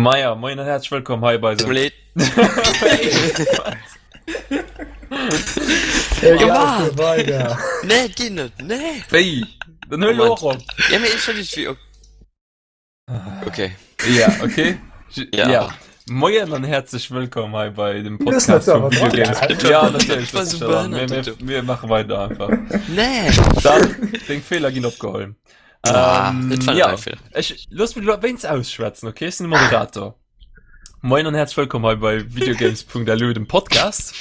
Maja, moien an häerzlech wëllkomm hei bei Tut mir leed. Egal, weider. Nee, et geet net. Nee. Wéi? Dann huel Moment. och op. Ja, mee ech hat wéi. Okay. Ja, okay. Ja. Ja. Moien an häerzlech wëllkomm hei bei dem Du bist Podcast net vu awer Video dran, Games. gell? Ja, natierlech. War das so ist schon dran. behënnert, Mir, du. mir, mir maache weider einfach. Nee. Dann, deng Feeler ginn opgeholl. Ah, Ähm, dat war ja. net mein Fehler. Ech looss mech elo wéinst ausschwätzen, okay? Ech sinn de Moderator. Moien an häerzlech wëllkomm hei bei Videogames.lu, dem Podcast.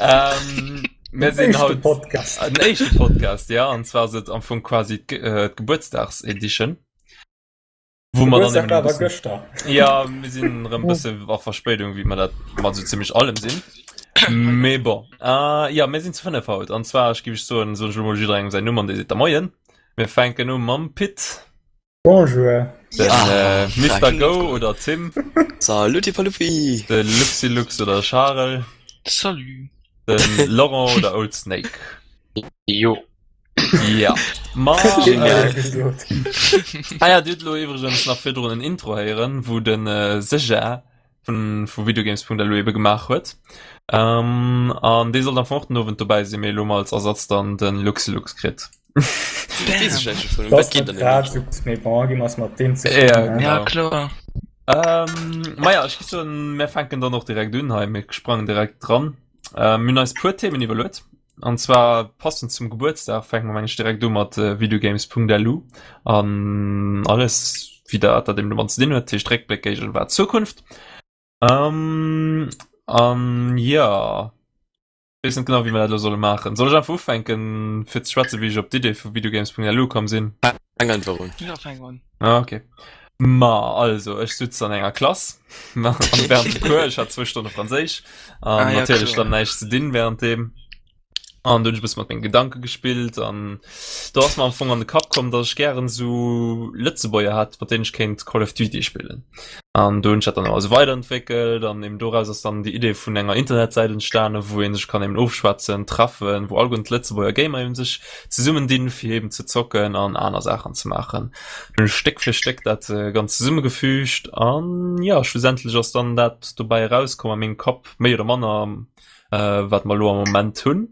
Ähm, mir Den sinn éischte haut Podcast. den éischte Podcast, ja, an zwar ass et am Fong quasi d'Ge äh, d'Gebuertsdagsedition. Wou mer dann Gebuertsdag eben war e awer bëssen gëschter. Ja, mir sinn erëm bësse a Verspéidung, wéi mer dat mat sou zimmlech allem sinn. Mee bon. Äh, ja, mir sinn zu 5 haut. An zwar, ech géif ech soen, soen ech elo mol jidderengem säin Numm an dee seet da Moien. Mir fänken u mam Pit. Bonjour. Den Ah, äh, Mister Fragen Go aufgehoben. oder Tim. Salut, die Paluppi. De Luxilux oder Charel. Salut. Den Laurent oder Old Snake. Jo. Ja. Ma, Genial. äh, Gesot. ah ja, Dir hutt elo iwwregens nach virdrun en Intro héieren, wou den äh, Seja vun, vu Videogames.lu ebe gemaach huet. Ähm, an dee sollt am Fong och den Owend dobäi sinn, mee elo mol als Ersatz dann den Luxilux kritt. Wees ech eigentlich schon. Das Was geht net dann grad nämlich? so, mee bon, gi mer mat deem Ja, zefridden. ne? Ja, genau. klar. Ähm, ma ja, ech géif soen, mir fänken dann och direkt un hei, mir sprangen direkt dran. Ähm, mir hunn eis puer Themen iwwerluet. An zwar passend zum Gebuertsdag fänke mer meng ech direkt u mat äh, videogames.lu an alles wéi dat dat eben domat ze dinn huet, dat heescht Réckbléck Géigenwart Zukunft. Ähm, an ja weess net genau wéi mer dat elo solle maachen. Soll ech einfach ufänken fir ze schwätzen wéi ech op d'Idee vu videogames.lu komm sinn? Fang einfach un. Ja, fang un. Ah, okay. Ma also ech sutz an enger Klass an während dem Cours, ech hat zwou Stonne Franséisch an Ah, ja, natierlech klar. dann näischt ze dinn während deem. An du hunn ech e bësse mat menge Gedanke gespillt an do ass mer am Fong an de Kapp komm, datt ech gären esou Lëtzebuerger hätt, mat deenen ech kéint Call of Duty spillen. An do hunn ech dat dann also weiderentwéckelt an eben doraus ass dann déi Idee vun enger Internetsäit entstanen, wou ee sech kann eben ofschwätzen, treffen, wou alleguerten d'Lëtzebuerger Gamer eben sech zesummen dinn, fir eben ze zocken an aner Saachen ze maachen. Hunn ech Stéck fir Stéck dat ganz zesummegefügt an jo, schlussendlech ass dann dat dobäi erauskomm a mengem Kapp, méi oder manner, äh, wat mer lo am Moment hunn.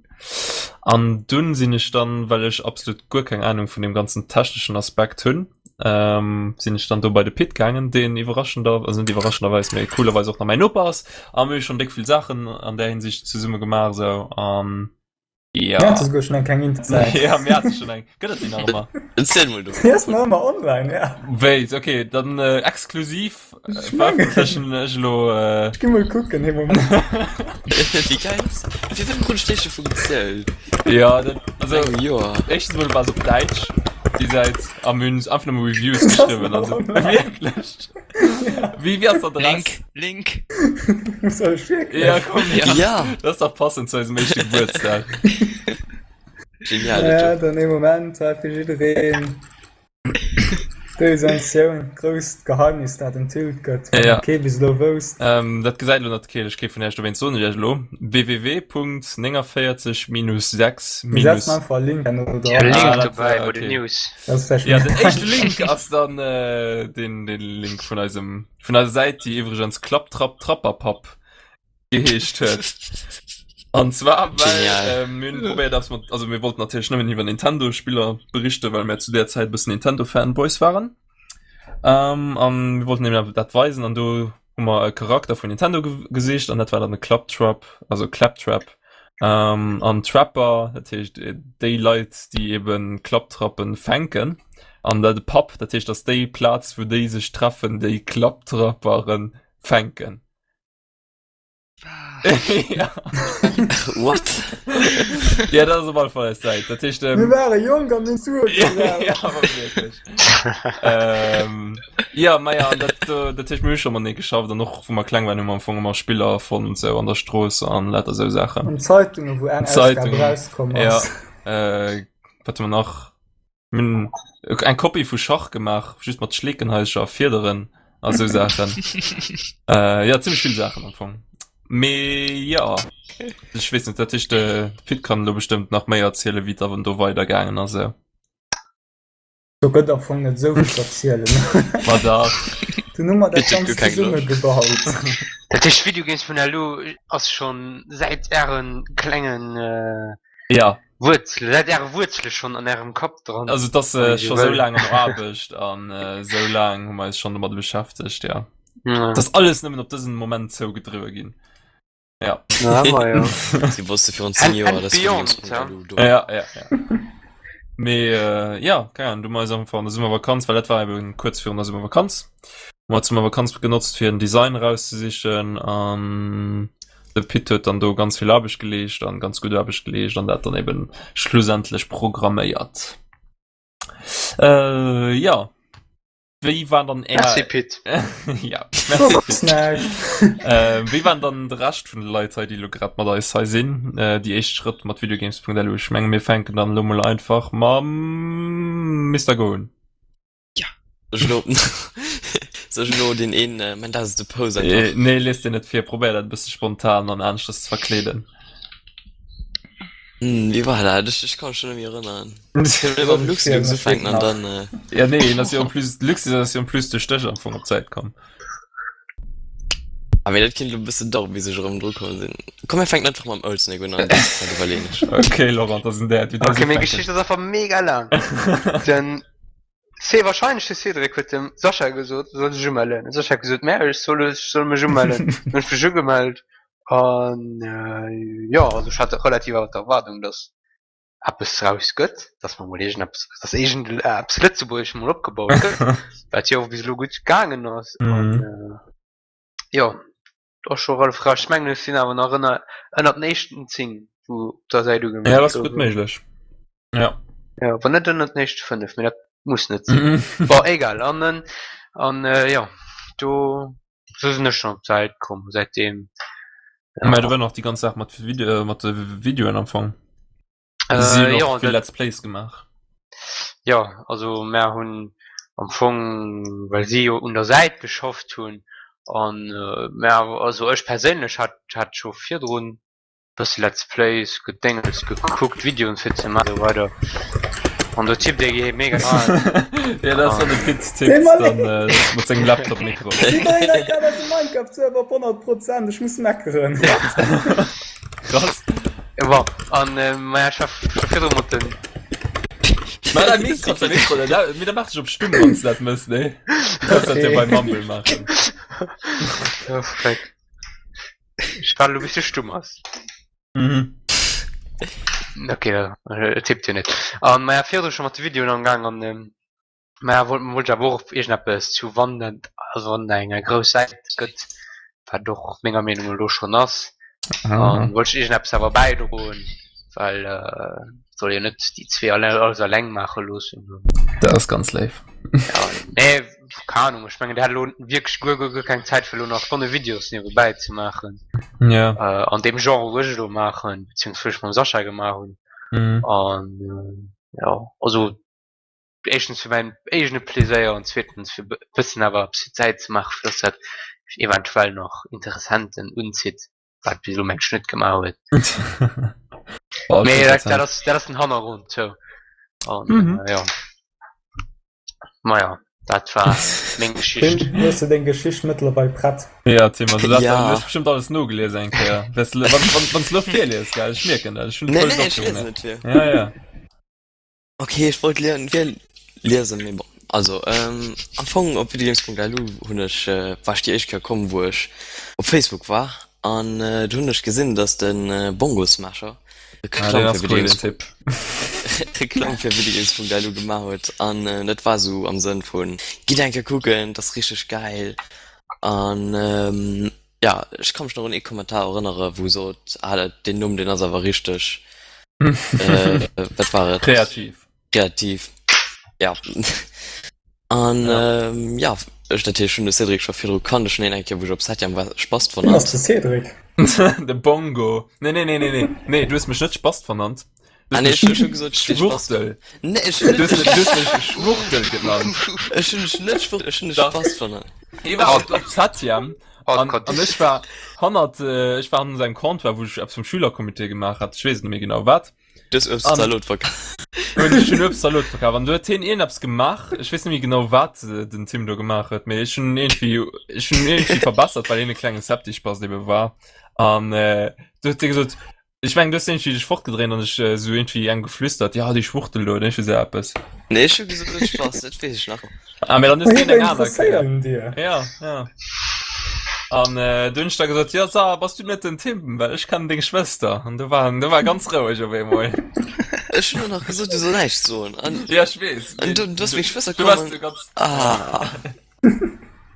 An dunn sinn ech dann, well ech absolut guer keng Ahnung vun dem ganzen techneschen Aspekt hunn, ähm, sinn ech dann do bei de Pit gaangen, deen iwwerraschender, also net iwwerraschenderweis, mee coolerweis och nach mäin Noper ass. A mir hu schon déck vill Saachen an där Hinsicht zesumme gemaach esou an Mir ja. hate souguer schon eng kleng Internetsäit. Ja, mir hate schon eng. Gëtt et déi nach ëmmer? Erzähl mol du. Déi ass nach ëmmer online, ja. Wéi? Okay, dann äh, exklusiv äh, Ech mengen. veröffentlechen ech elo. Äh, Ech gi mol kucken, ee Moment. Wéi geil ass. Fir wat krut ech déi scho vu gezielt? ja, dat, also. Engem Joer. Éischtens mol war se op Däitsch, déi Säit, a mir hunn einfach nëmme Reviews Das ass geschriwwen. nach Also, online. wierklech. Wéi, wéi ass d'Adress? Link, Link. Soll ech wierklech? Ja, komm, ja. Ja. Dat ass dach passend zu eisem éischte Gebuertsdag. Genial, Ja, dat dann ee Moment, hei fir jiddereen. Déi grousst Geheimnis, dat enthüllt gëtt, wat Ja. nach kee bis elo wousst. Ähm, dat gesäit elo net keen, ech géif vun Iech dowéinst soen ech Iech elo www.49 minus 6 Mir minus setzen einfach e Link herno Ja, dran. Link Ah, dat, dobäi äh, bei den okay. News. Dat ass vläicht Ja, méi den éischte einfach. Link ass dann äh, den, den Link vun eisem vun eiser Säit, déi iwwregens Klapptrapp Trapperpapp geheescht huet. An zwar well Genial. äh, mir hunn probéiert eppes mat, also mir wollten natierlech nëmmen iwwer Nintendo-Spiller berichten, well mir zu där Zäit e bëssen Nintendo-Fanboys waren. Ähm, an mir wollten eben dat weisen an do hu mer e Charakter vun Nintendo ge gesicht an dat war dann de Claptrap, also Claptrap. Ähm, an Trapper, dat heescht äh, déi Leit, déi eben Klapptrappen fänken. An dat de Pub, dat heescht, dass déi Plaz, wou déi sech treffen, déi Klapptrapperen fänken. ja. What? ja, dat ass op alle Fall eis Säit. Dat heescht, Mir ähm, ware jonk an hunn Sue ja, gebraucht. ja, aber wirklich. ähm, ja, ma ja, dat, äh, dat heescht, mir hu scho matenee geschafft an och wou mer kleng waren, hu mer am Fong ëmmer Spiller erfonnt sou an der Strooss an lauter sou Saachen. An Zeitungen, wou eng Ausgab Zeitungen, rauskomm ja. ass. Äh, wat hu mer nach? Mir hunn eng Kopie vu Schach gemaach, just mat Schleekenhaischer a Fiederen a sou Saachen. äh, ja, zimmlech vill Saachen am Fong. Mee ja, ech weess net, dat heescht, de Pit kann elo bestëmmt nach méi erzielen, wéi et da do weidergaangen ass. Do gëtt am Fong net esou vill ze erzielen. Ma dach. Dunn hu mer dat Bitte, Ganzt keng zesumme Loscht. gebaut. Dat heescht Videogames vun elo ass schonn säit ären klengen Ja. Wuerzele, säit äre Wuerzele schonn an ärem Kapp dran. Also et ass Wann ee scho sou sou wëll. laang an der Aarbecht an sou laang hu mer eis schonn domadder beschäftegt, ja. Ja. Et ass alles nëmmen op dësen Moment zougedriwwe ginn. Ja. Ja, ma ja. Si wosste virun 10 And, Joer, and dass beyond, Videogames ja. Punkt LU do. Ja, ja, ja. Mee äh, ja, keine Ahnung, du mei einfach an der Summervakanz, well dat war eben kuerz virun der Summervakanz. Hu mer d'Summervakanz genotzt fir en Design erauszesichen an de Pit huet dann do ganz vill Aarbecht geleescht an ganz gutt Aarbecht geleescht an dat dann eben schlussendlech programméiert. Äh, ja. Wéi war dann är Merci Pit. ja, merci Pit. Snack. Äh, wéi waren dann de Rescht vun de Leit hei, déi lo grad mat eis hei sinn, äh, déi éischt Schrëtt mat Videogames.lu? Ech menge mir fänken dann lo mol einfach mam Mister Go un. Soll ech lo soll ech lo den een äh, mein dat ass de Post Äh, einfach. nee, lies dir net vir, probéier dat e bësse spontan an aneschters ze verkleeden. Hm, wéi war dat? Ech, ech kann mech schon net méi erënneren. Kënne mir beim Luxlux ufänken an dann äh, Ja, nee, ass jo en plus, Luxlux ass jo en plus duerch dech am Fong op d'Säit komm. Ah, mee dat kinnt lo e bëssen daueren, bis ech erëm dru komm sinn. Komm, mir fänken einfach mam Olsnek un an dat iwwerleen ech. Okay, Laurent, dat ass en Däert. Du darfst Okay, meng ufänken. Geschicht ass einfach mega laang. Den C wahrscheinlech de Cédric huet dem Sascha gesot, e soll sech umellen. Den Sascha huet gesot, mä ech soll, ech soll mech umellen. Dann hunn ech mech ugemellt an äh, jo, also ech hat relativ awer d'Erwaardung, dass eppes draus gëtt, dass mer mol iergendeppes, dass iergend eppes Lëtzebuergesch mol opgebaut gëtt, wat jo och bis elo gutt gaangen ass. An Mhm. äh, jo, dat ass scho relativ frech. Ech mengen, ech sinn awer nach ënner, ënner den éischten 10, wou op der Säit Ja, ugemellt dat ass gutt goufen. méiglech. Ja. Ja, wann net ënner den éischte 5, mee dat muss net sinn. Bon, egal. An, äh, an äh, ja, do sou sinn ech schon op d'Säit komm, säitdeem. Mä Ja. do war nach déi ganz Saach mat Video, mat de Videoen am Fong. Si Äh, hunn ja, och vill dat, Let's Plays gemaach. ja, also mär hunn am Fong, well si jo un der Säit geschafft hunn, an äh, mär, also ech perséinlech hat, hat scho virdrun bësse Let's Plays gedéngels gekuckt, Videoen fir ze maachen a sou weider. An der Typ dee geet mega al. Ja, dat ass wann de Pit Dee tippt mal dann äh, mat sengem Laptop-Mikro. Déi bréngen eis grad eise Minecraft-Server op 100 Prozent, ech muss meckeren. Krass. Bon, an äh, maja, ech war scho virdru mat den Ma dat Mikro, dat Mikro, dat, dat, dat maach dech op stumm, wann s du dat mëss, nee? Du kannst dat jo Okay. beim Mumble maachen. Oh, fuck. Ech war elo bis du stumm ass. Mhm. Okay, äh, tippt jo net. An maja, virdru scho mat de Videoen am Gang an ähm, maja, wollt wollt ech awer och iergendeppes zu wann et also wann et eng grouss Säit gëtt, wat och menger Meenung no elo schonn ass, Ah. an wollt ech iergendeppes awer bäidroen, well äh, soll jo net déi zwee alle alles alleng maache loossen. Dat ass ganz léif. Ja, nee, keine Ahnung, ech mengen, der hat elo wierklech guer, guer, guer keng Zäit fir elo nach Tonne Videos niewebäi ze maachen. Ja. Äh, an deem Genre, wou ech elo maachen, beziehungsweise wou ech mam Sascha gemaach hunn. Mhm. An äh, ja, also éischtens fir mäin eegene Pleséier an zweetens fir e bëssen awer eppes fir d'Säit ze maachen, fir dass dat eventuell nach Interessenten unzitt, wat bis elo mengen ech net gemaach huet. Oh, Mee dat, interessant. dat ass, dat ass den Hannergrond sou. An Mhm. äh, ja. Maja, dat war meng Geschicht. Tim, hues du deng Geschicht mëttlerweil prett? Ja, Tim, also dat Ja. du hues bestimmt alles nogelies eng Kéier. Wes, wann, wann, wann du lo virlies, gell? Ech mierken dat. Ech hunn Nee, voll nee, ech Hoffnung, liesen ne? net vir. Ja, ja. Okay, ech wollt lieren, vir liesen, mee bon. Also, ähm, am Fong op videogames.lu hunn ech, äh, war ech déi éischt Kéier komm, wou ech op Facebook war an äh, do hunn ech gesinn, dass den äh, Bongo Smasher Ah, den Reklamm ass fir cool, den Videogames Typ. Reklamm fir videogames.lu gemaach huet an äh, dat war sou am Sënn vun gitt eng Kéier kucken, dat ass richteg gäil an ähm, ja, ech ka mech nach un ee Kommentar erënnere wou sot, ah dat deen Numm deen ass awer richteg äh, wat war et? Kreativ. Kreativ, ja. An Ja. ähm, ja, ech natierlech hunn de Cédric scho virdru kannt, ech hunn hien eng Kéier wou ech op Septième war Spast Wien ass vernannt. de Cédric? De Bongo. Nee, nee, nee, nee, nee. Nee, du hues mech net Spast vernannt. Du Ah hues nee, mech ech hu scho gesot, ech wier Spast. Schwuchtel. Nee, ech hunn Du net hues mech, du hues mech Schwuchtel genannt. Ech hunn dech net Schwuchtel, ech hunn dech Dach. Spast vernannt. Hie war op, op Septième. An, an ech war hannert äh, ech war an seinem Comptoir, wou ech eppes vum Schülercomité gemaach hat, ech weess net méi genau wat. Du hues Uebst An- Zalot verkaf. Hunn ech hunn Uebst Zalot verkaf an du huet hien een eppes gemaach, ech weess net méi genau wat äh, den Tim do gemaach huet, mee ech hunn irgendwie ech hunn irgendwie verbessert, well hien e klenge Septichbass ebe war. An äh, du huet hie gesot, Ech mengen du hues irgendwie dech fortgedréint an dech esou irgendwie engem geflüstert, ja déi Schwuchtel do, oder iergend esou eppes. Nee, ech hu gesot, ech war's, dat weess ech nach. Ah, mee dann hues du Hie war eng aner interesséiert Kéier. un dir. Ja, ja. An äh, du hunn ech da gesot, ja sa, bass du net den Tim, well ech kennen deng Schwëster. An du war du war ganz roueg op eemol. Ech hunn och nach gesot, du soll näischt soen. An, Ja, ech weess. an du, du ass meng Schwëster Du warst komm du an. ganz. Ah.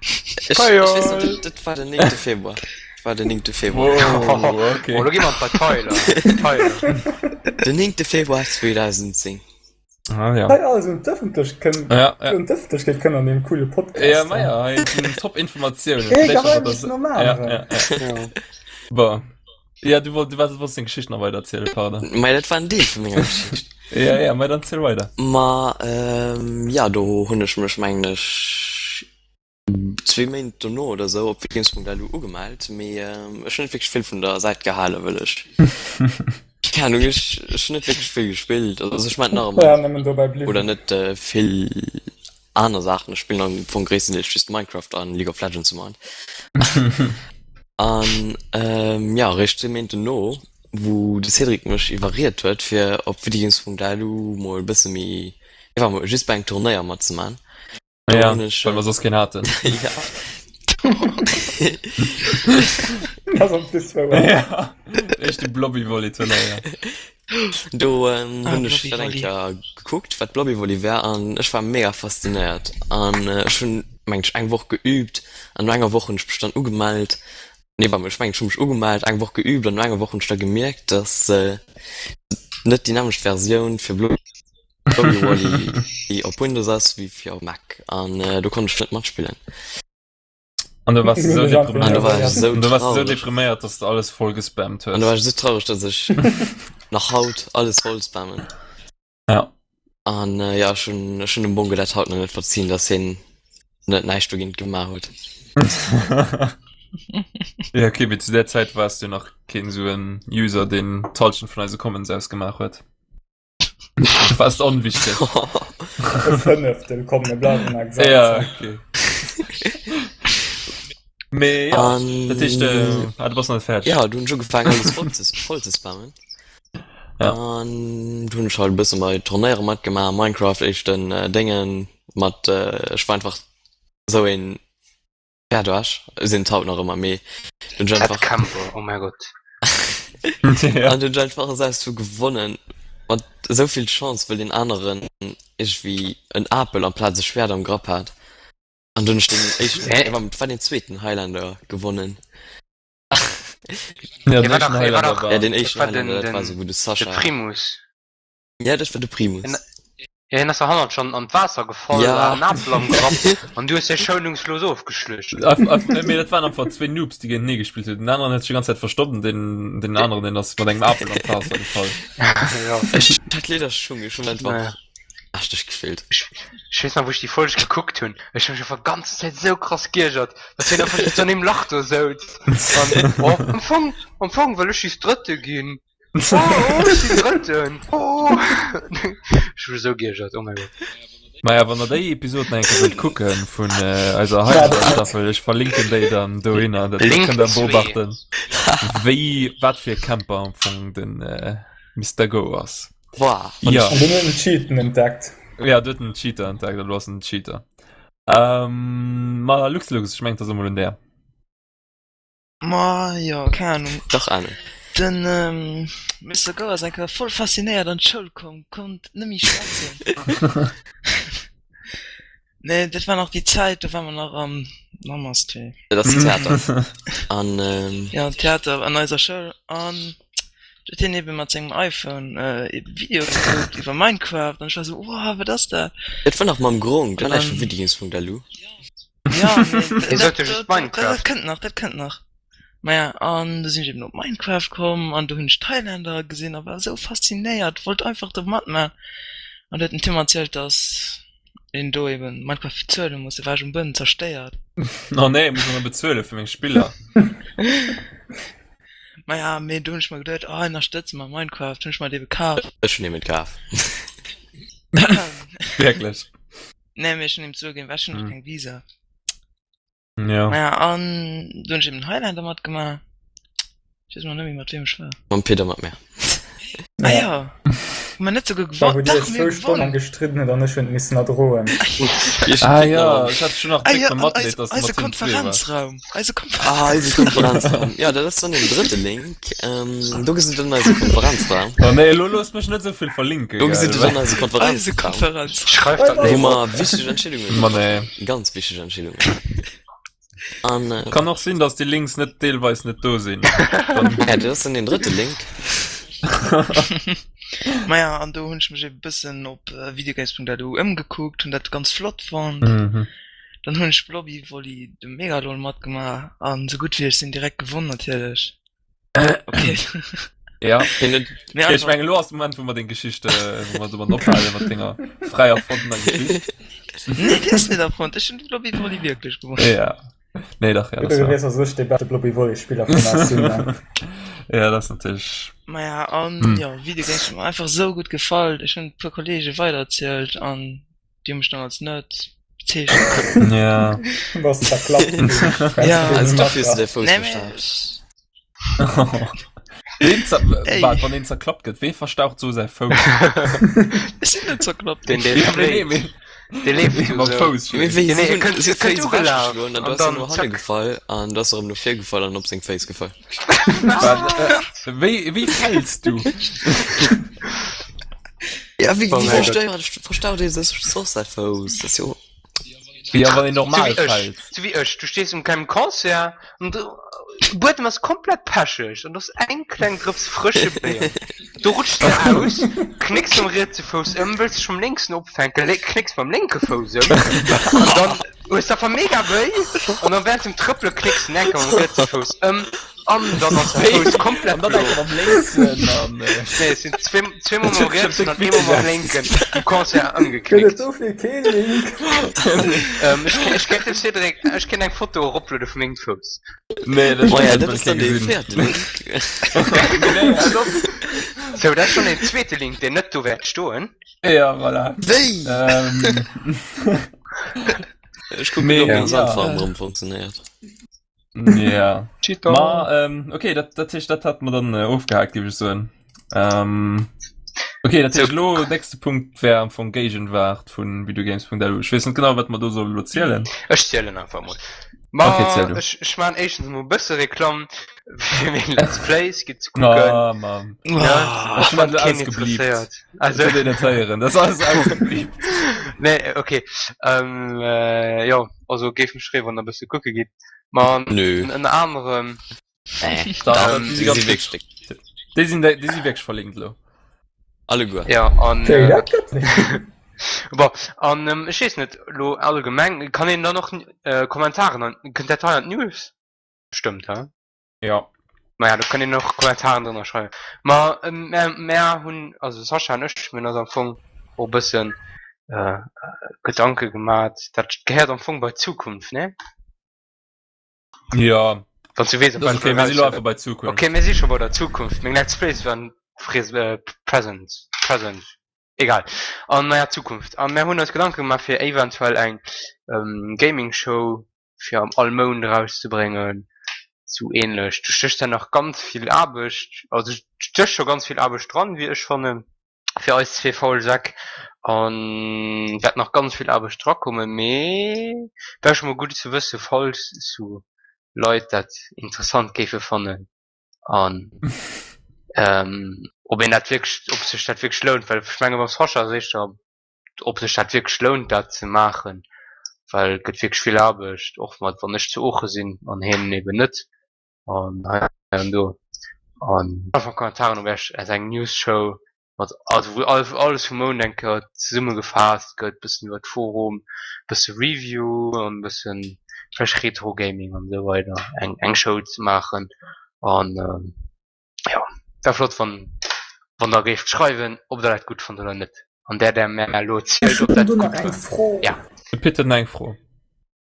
Ech, ech weess nach, dat, dat war den 9. Februar. Dat war den 9. Februar. Wow, okay. Oh, lo gi mer an d'Detailer. Detailer. Den 9. Februar 2010. Ah, ja. Hei alles un d'Ëffentlech kënn, Ja, ja. un d'Ëffentlechkeet kënn an deem coole Podcast. Ja, ma ja, hei sinn top Informatiounen. Ee Vielleicht ass Geheimnis das- nom Ja, aneren. ja, ja. Ja. Bon. Ja, du wollt, du warst, wolltest deng Geschicht nach weiter erzählen, pardon. Mei, dat war en Deel vu menger Geschicht. Ja, ja, ma dann erzähl weiter. Ma, ähm, ja, do hunn ech mech, mengen ech, zwee Méint dono oder sou op games.lu ugemellt, mee ech hunn net wierklech vill vun der Säit gehalen, wëll ech, keng Ahnung, ech, ech hunn net wierklech vill gespillt, also ech maachen nach Ja, ëmmer, nëmmen dobäi bliwwen. oder net vill aner Saachen, ech spillen am Fong gréisstendeels just Minecraft an League of Legends am Moment. An jo, eréischt zwee Méint dono, wou de Cédric mech iwwerriet huet, fir op videogames.lu mol e bësse méi, einfach mol just bei engem Turnéier matzemaachen, do Ja, hunn ech. well mer soss keen haten. Ja. Das am plus wouer. Ja, éischte Blobby-Volley-Turnéier. Do ähm, Ah, hunn ech dat eng Blobby-Volley. Kéier gekuckt, wat Blobby Volley war an ech war mega faszinéiert. An äh, ech hunn, meng ech, eng Woch geübt an no enger Woch hunn ech mech dann ugemellt. Nee, warte mol, ech mengen, ech hu mech ugemellt, eng Woch geübt an no enger Woch hunn ech da gemierkt, dass äh, net déi nämmlecht Versioun fir Blobby Volley op Windows ass wéi fir op Mac. An äh, do konnt ech net matspillen. An du warst so An du war depriméiert. ech sou Und du warst so traurig. depriméiert, dass du alles voll gespammt An du war hues. ech sou traurig, dass ech nach haut alles voll spammen. Ja. An äh, ja, ech hunn ech hunn dem Bongo dat haut nach net verzien, dass hien net näischt dogéint gemaach huet. Ja, okay, mee zu der Zäit wars du nach keen sou en User, deen d'Halschent vun eise Comments ausgemaach huet. Du warst onwichtig. E Fënneftel komm, mir bleiwen exakt. Ja, okay. Mee ja, An dat heescht, äh, ah, du bass nach net fäerdeg. ja, du hunn ech ugefaangen alles voll ze, voll ze spammen. Ja. An du hunn ech halt e bësse bei Turnéiere matgemaach, Minecraft éischten äh, Déngen mat äh, ech war einfach sou een Ja, du hast sinn haut nach ëmmer mee den Ted einfach Camper, oh mein Gott. ja. an den einfach selbst vu gewonnen mat esouvill Chance wëll den aneren iergendwéi en Apel amplaz e Schwert am Grapp hat an dunn ech den éischten Hä? nee, war den zweeten Highlander gewonnen. Ja, Hie den war éischten dach, hie war Highlander dach, war. Ja den dat éischten war den, Highlander dat war den, sou wou de de Sascha Primus. Ja dat war de Primus. Hien, ja, hien ass erhannert schon an d'Waasser gefall, Ja. hat en Apel am Grapp an du hues hie schounungslos ofgeschluecht. Af, af, nee, dat waren einfach zwee Noobs, déi géintenee gespillt hunn. Den aneren huet sech die ganze Zäit verstoppt und den, den aneren, den ass mat engem Apel an d'Waasser gefall. Ja. Ech hat Lederschung ech hunn einfach Naja. echt gefeelt. Ech, ech weess nach, wou ech déi Folg gekuckt hunn. Ech hu mech einfach ganze Zäit sou krass geiergert, dass hien einfach just an deem Lach do souz. An, oh, am Fong, am Fong wëll ech just Drëtte ginn. Oh, oh, ech sinn Drëtten. Oh. Ech hu mech sou geiergert, oh mäi Gott. Maja, wann der déi Episod nach eng Kéier wëllt kucken vun äh, eiser Highlander-Staffel, ech verlinken déi dann dohinner, dat Link kënnt der zwee. beobachten, wéi, wat fir e Camper am Fong den äh, Mister Go ass. Boah, wann Ja. ech An dunn huet en Cheaten entdeckt. Ja, du huet en Cheater entdeckt, du ass en Cheater. Ähm, ma Luxlux, ech mengen, dat ass emol un där. Ma jo, keng Ahnung. Dach Ahnung. Den ähm, Mister Go ass eng Kéier voll faszinéiert an d'Schoul komm, konnt net méi schwätzen. Nee, dat war nach déi Zäit, do war mer nach am Namaste. Dat ass Theater. An ähm, Ja, Theater an eiser Schoul. An do huet hien ebe mat sengem iPhone äh, ebe Video gekuckt iwwer Minecraft. An ech war sou, wow, wat ass dat? dat war nach mam Gronk, dat war näischt vu Ähm, videogames.lu. Ja, nee, Hie dat, sot jo dat, just dat, dat Minecraft. kënnt nach, dat kënnt nach. Maja, an du sinn ech eben op Minecraft komm an du hunn ech d'Highlander gesinn a war esou faszinéiert, wollt einfach do matman. An du huet den Tim erzielt, dass een do eben Minecraft bezuele muss, du war ech um Buedem zerstéiert. Oh nee, muss man bezuele fir meng Spiller. Maja, mee do hunn ech mer geduet, oh ënnerstëtze mer Minecraft, hunn ech mer dee kaf. Ech hunn him et kaf. Wierklech? Nee, mee ech hunn him d'Sue ginn, well ech hunn nach Hm. keng Visa. Ja. Maja, an do hunn ech eben den Highlander matgemaach. Ech weess mol net méi mat weem ech war. Mam Pit a mat mär. Ah ja. Hu mer net souguer Da gewonn? wou dir Dach, iech mir hu zwou Stonnen gewonnen! gestridden hutt an ech hunn et missen erdroen. Ah ja, ech hat schon nach Ah déck ja, an Matleed, eis, dass du eise mat him zwee warst. Konferenzraum! Eise Ah, eise Konferenzraum! Konferenzraum. Ja, dat ass dann den drëtte Link. Ähm, do gesitt dann eise Konferenzraum. Oh nee, elo looss mech net esou vill verlinken, Do gesitt gell. dann eise Eise Konferenzraum. Konferenzraum! Schreif dat Wou net mer op. wichteg Entscheedungen Ma getraff nee. hunn. Ganz wichteg Entscheedungen. An, äh, Kann och sinn, dass déi Links net deelweis net do sinn. Dann ja, dat ass dann den drëtte Link. Maja, an do hunn ech mech e bëssen op äh, videogames.lu ëmgekuckt, hunn dat ganz flott fonnt. Mhm. Dann hunn ech Blobby Volley de Megalol matgemaach an sou gutt wéi ech sinn direkt gewonn natierlech. Okay. Ja. Hien huet Mee Okay, ech einfach, mengen, elo ass de Moment, wou mer deng Geschicht, äh, wou mer domat ophale mat denger fräi erfonnener Geschicht. nee, déi ass net erfonnt. Ech hunn de Blobby Volley wierklech gewonnen. Ja. Nee, dach, ja, Du das war. weess, dass ech dee beschte Blobby Volley Spiller vun eis sinn, ne? Ja, das natierlech. Maja, an Hm. jo, Videogames hunn mer einfach sou gutt gefall. Ech hunn e puer Kollege weidererzielt an déi hu mech dann als Nerd bezeechent. Ja. Du bass zerklappt ginn. Ja. Also dafür hues du däi Fouss Nee, mee verstaucht. ech, Ween zer Ey. Waart, wann een zerklappt gëtt, wee verstaucht sou säi Fouss? ech sinn net zerklappt Den ginn. dee Ja, mee nee, schléit, mee dee leeft jo mam sou. Fouss Mee schléit. wéi Nee, si e hunn kënnt si e kënnt Féiss ugelaf ewechgeschloen an du an ass en dann no hanne zack. gefall an du ass erëm no vir gefall an op seng Féiss gefall. Waart, äh, wéi, wéi fäls du? Ja, wéi, Oh wéi mäi Gott. verstaucht, verstaucht ee sech soss säi Fouss? Dat ass jo. Ja, wann een Sou normal wéi ech, fält. sou wéi ech. Du stees um kengem Concert an de Buedem ass komplett pecheg an do ass eng kleng Drëps frësche Béier. Do rutschs de aus, knécks mam rietse Fouss ëm, wëlls dech mam lénksen opfänken, lé knécks mam lénke Fouss ëm an dann hues de einfach mega wéi an dann während dem Trëppele knécks de enker mam rietse Fouss ëm an dann ass däi Fouss komplett An dann blo. enker mam lénksen an. Nee, et sinn zwee, zweemol Dat mam huet sech rietsen an déck eemol mam witzeg aus. lénken um Concert Gëtt et ëmgeknéckt. dofir kee Link? Ähm, ech, ech kéint dem Cédric, ech kéint eng Foto eropluede vu mengem Fouss. Nee, dat Maja, dat dat wëll ass dann kee dee gesinn. véierte Link. Nee, hal op. Sou, dat ass schonn een zweete Link, deen net do wäert stoen. Ja, voilà. Wéi? Ähm, Ech kucken, Mee, ob meng ja. Sandfarm erëm funktionéiert. Ja. Cheater. Ma, ähm, okay, dat, dat heescht, dat hat mer dann äh, ofgehakt, géif ech soen. Ähm, okay, dat heescht, elo, nächste Punkt wär am Fong Géigenwaart vun Videogames.lu. Ech weess net genau, wat mer do solle lo zielen. Ech zielen einfach mol. Ma, Okay, ziel du. ech, ech maan éischtens mol e bësse Reklamm fir meng Let's Plays, gitt ze kucken. Ah, Mann. Ja, Ech hunn wann dat keen ausgebliebt. interesséiert. Also, Also, dat huet een net héieren. Dat ass alles ausgebliebt. nee, okay. Ähm, äh, jo, also géif mech freeën, wann der e bësse kucke gitt. Ma Nö. ënner anerem, Äh, Da, dach, déi si déi si ganz gutt. wierklech déck. Déi sinn, déi si wierklech verlinkt elo. Alleguer. ja, an, Wéi, äh, dat gëtt net. bon, an, ähm, ech weess net, elo allgemeng, kann een dann och, äh, Kommentaren an, kënnt dat hei an d'News? Bestëmmt, hä? Ja. Maja, do kann een och Kommentaren drënner schreiwen. Ma mär, mär hunn, also Sascha an ech, mir hunn eis am Fong och e bëssen äh, Gedanke gemat. Dat gehéiert am Fong bei d'Zukunft, ne? Ja. Wann du weess, op Das wat okay, ech mir si lo eraus einfach bei Zukunft. Okay, mir si scho bei der Zukunft. Meng Let's Plays waren Pres äh, Present, Present. Egal. An naja, Zukunft. A mär hunn eis Gedanke gemaach fir eventuell eng ähm, Gaming Show fir am all Mount erauszebréngen, sou ähnlech. Do stécht dann nach ganz vill Aarbecht, also stécht scho ganz vill Aarbecht dran, wéi ech fannen, fir eis zwee faul Säck an wäert nach ganz vill Aarbecht drakommen, mee wär scho mol gutt ze wësse falls sou Leit dat interessant géife fannen an ob een dat wierklech, ob sech dat wierklech lount, well ech menge beim Sascha ass éischter ob sech dat wierklech lount dat ze maachen, well et gëtt wierklech vill Aarbecht, och mat wann ech zu Oochen sinn an hien eben net an hei an do an einfach Kommentaren op Iech als eng News Show mat also wou alles vum Mount eng Kéier zesummegefaasst gëtt, bëssen iwwer d'Forum, bësse Review an bëssen vläicht Retro Gaming an esou weider eng eng Show ze maachen an. Jo, wär flott wann wann der géift schreiwen ob der dat gutt fannt oder net. An där där mär elo Ech zielt ob hunn dat do nach gutt eng war. Fro. Ja. De Pit huet nach eng Fro.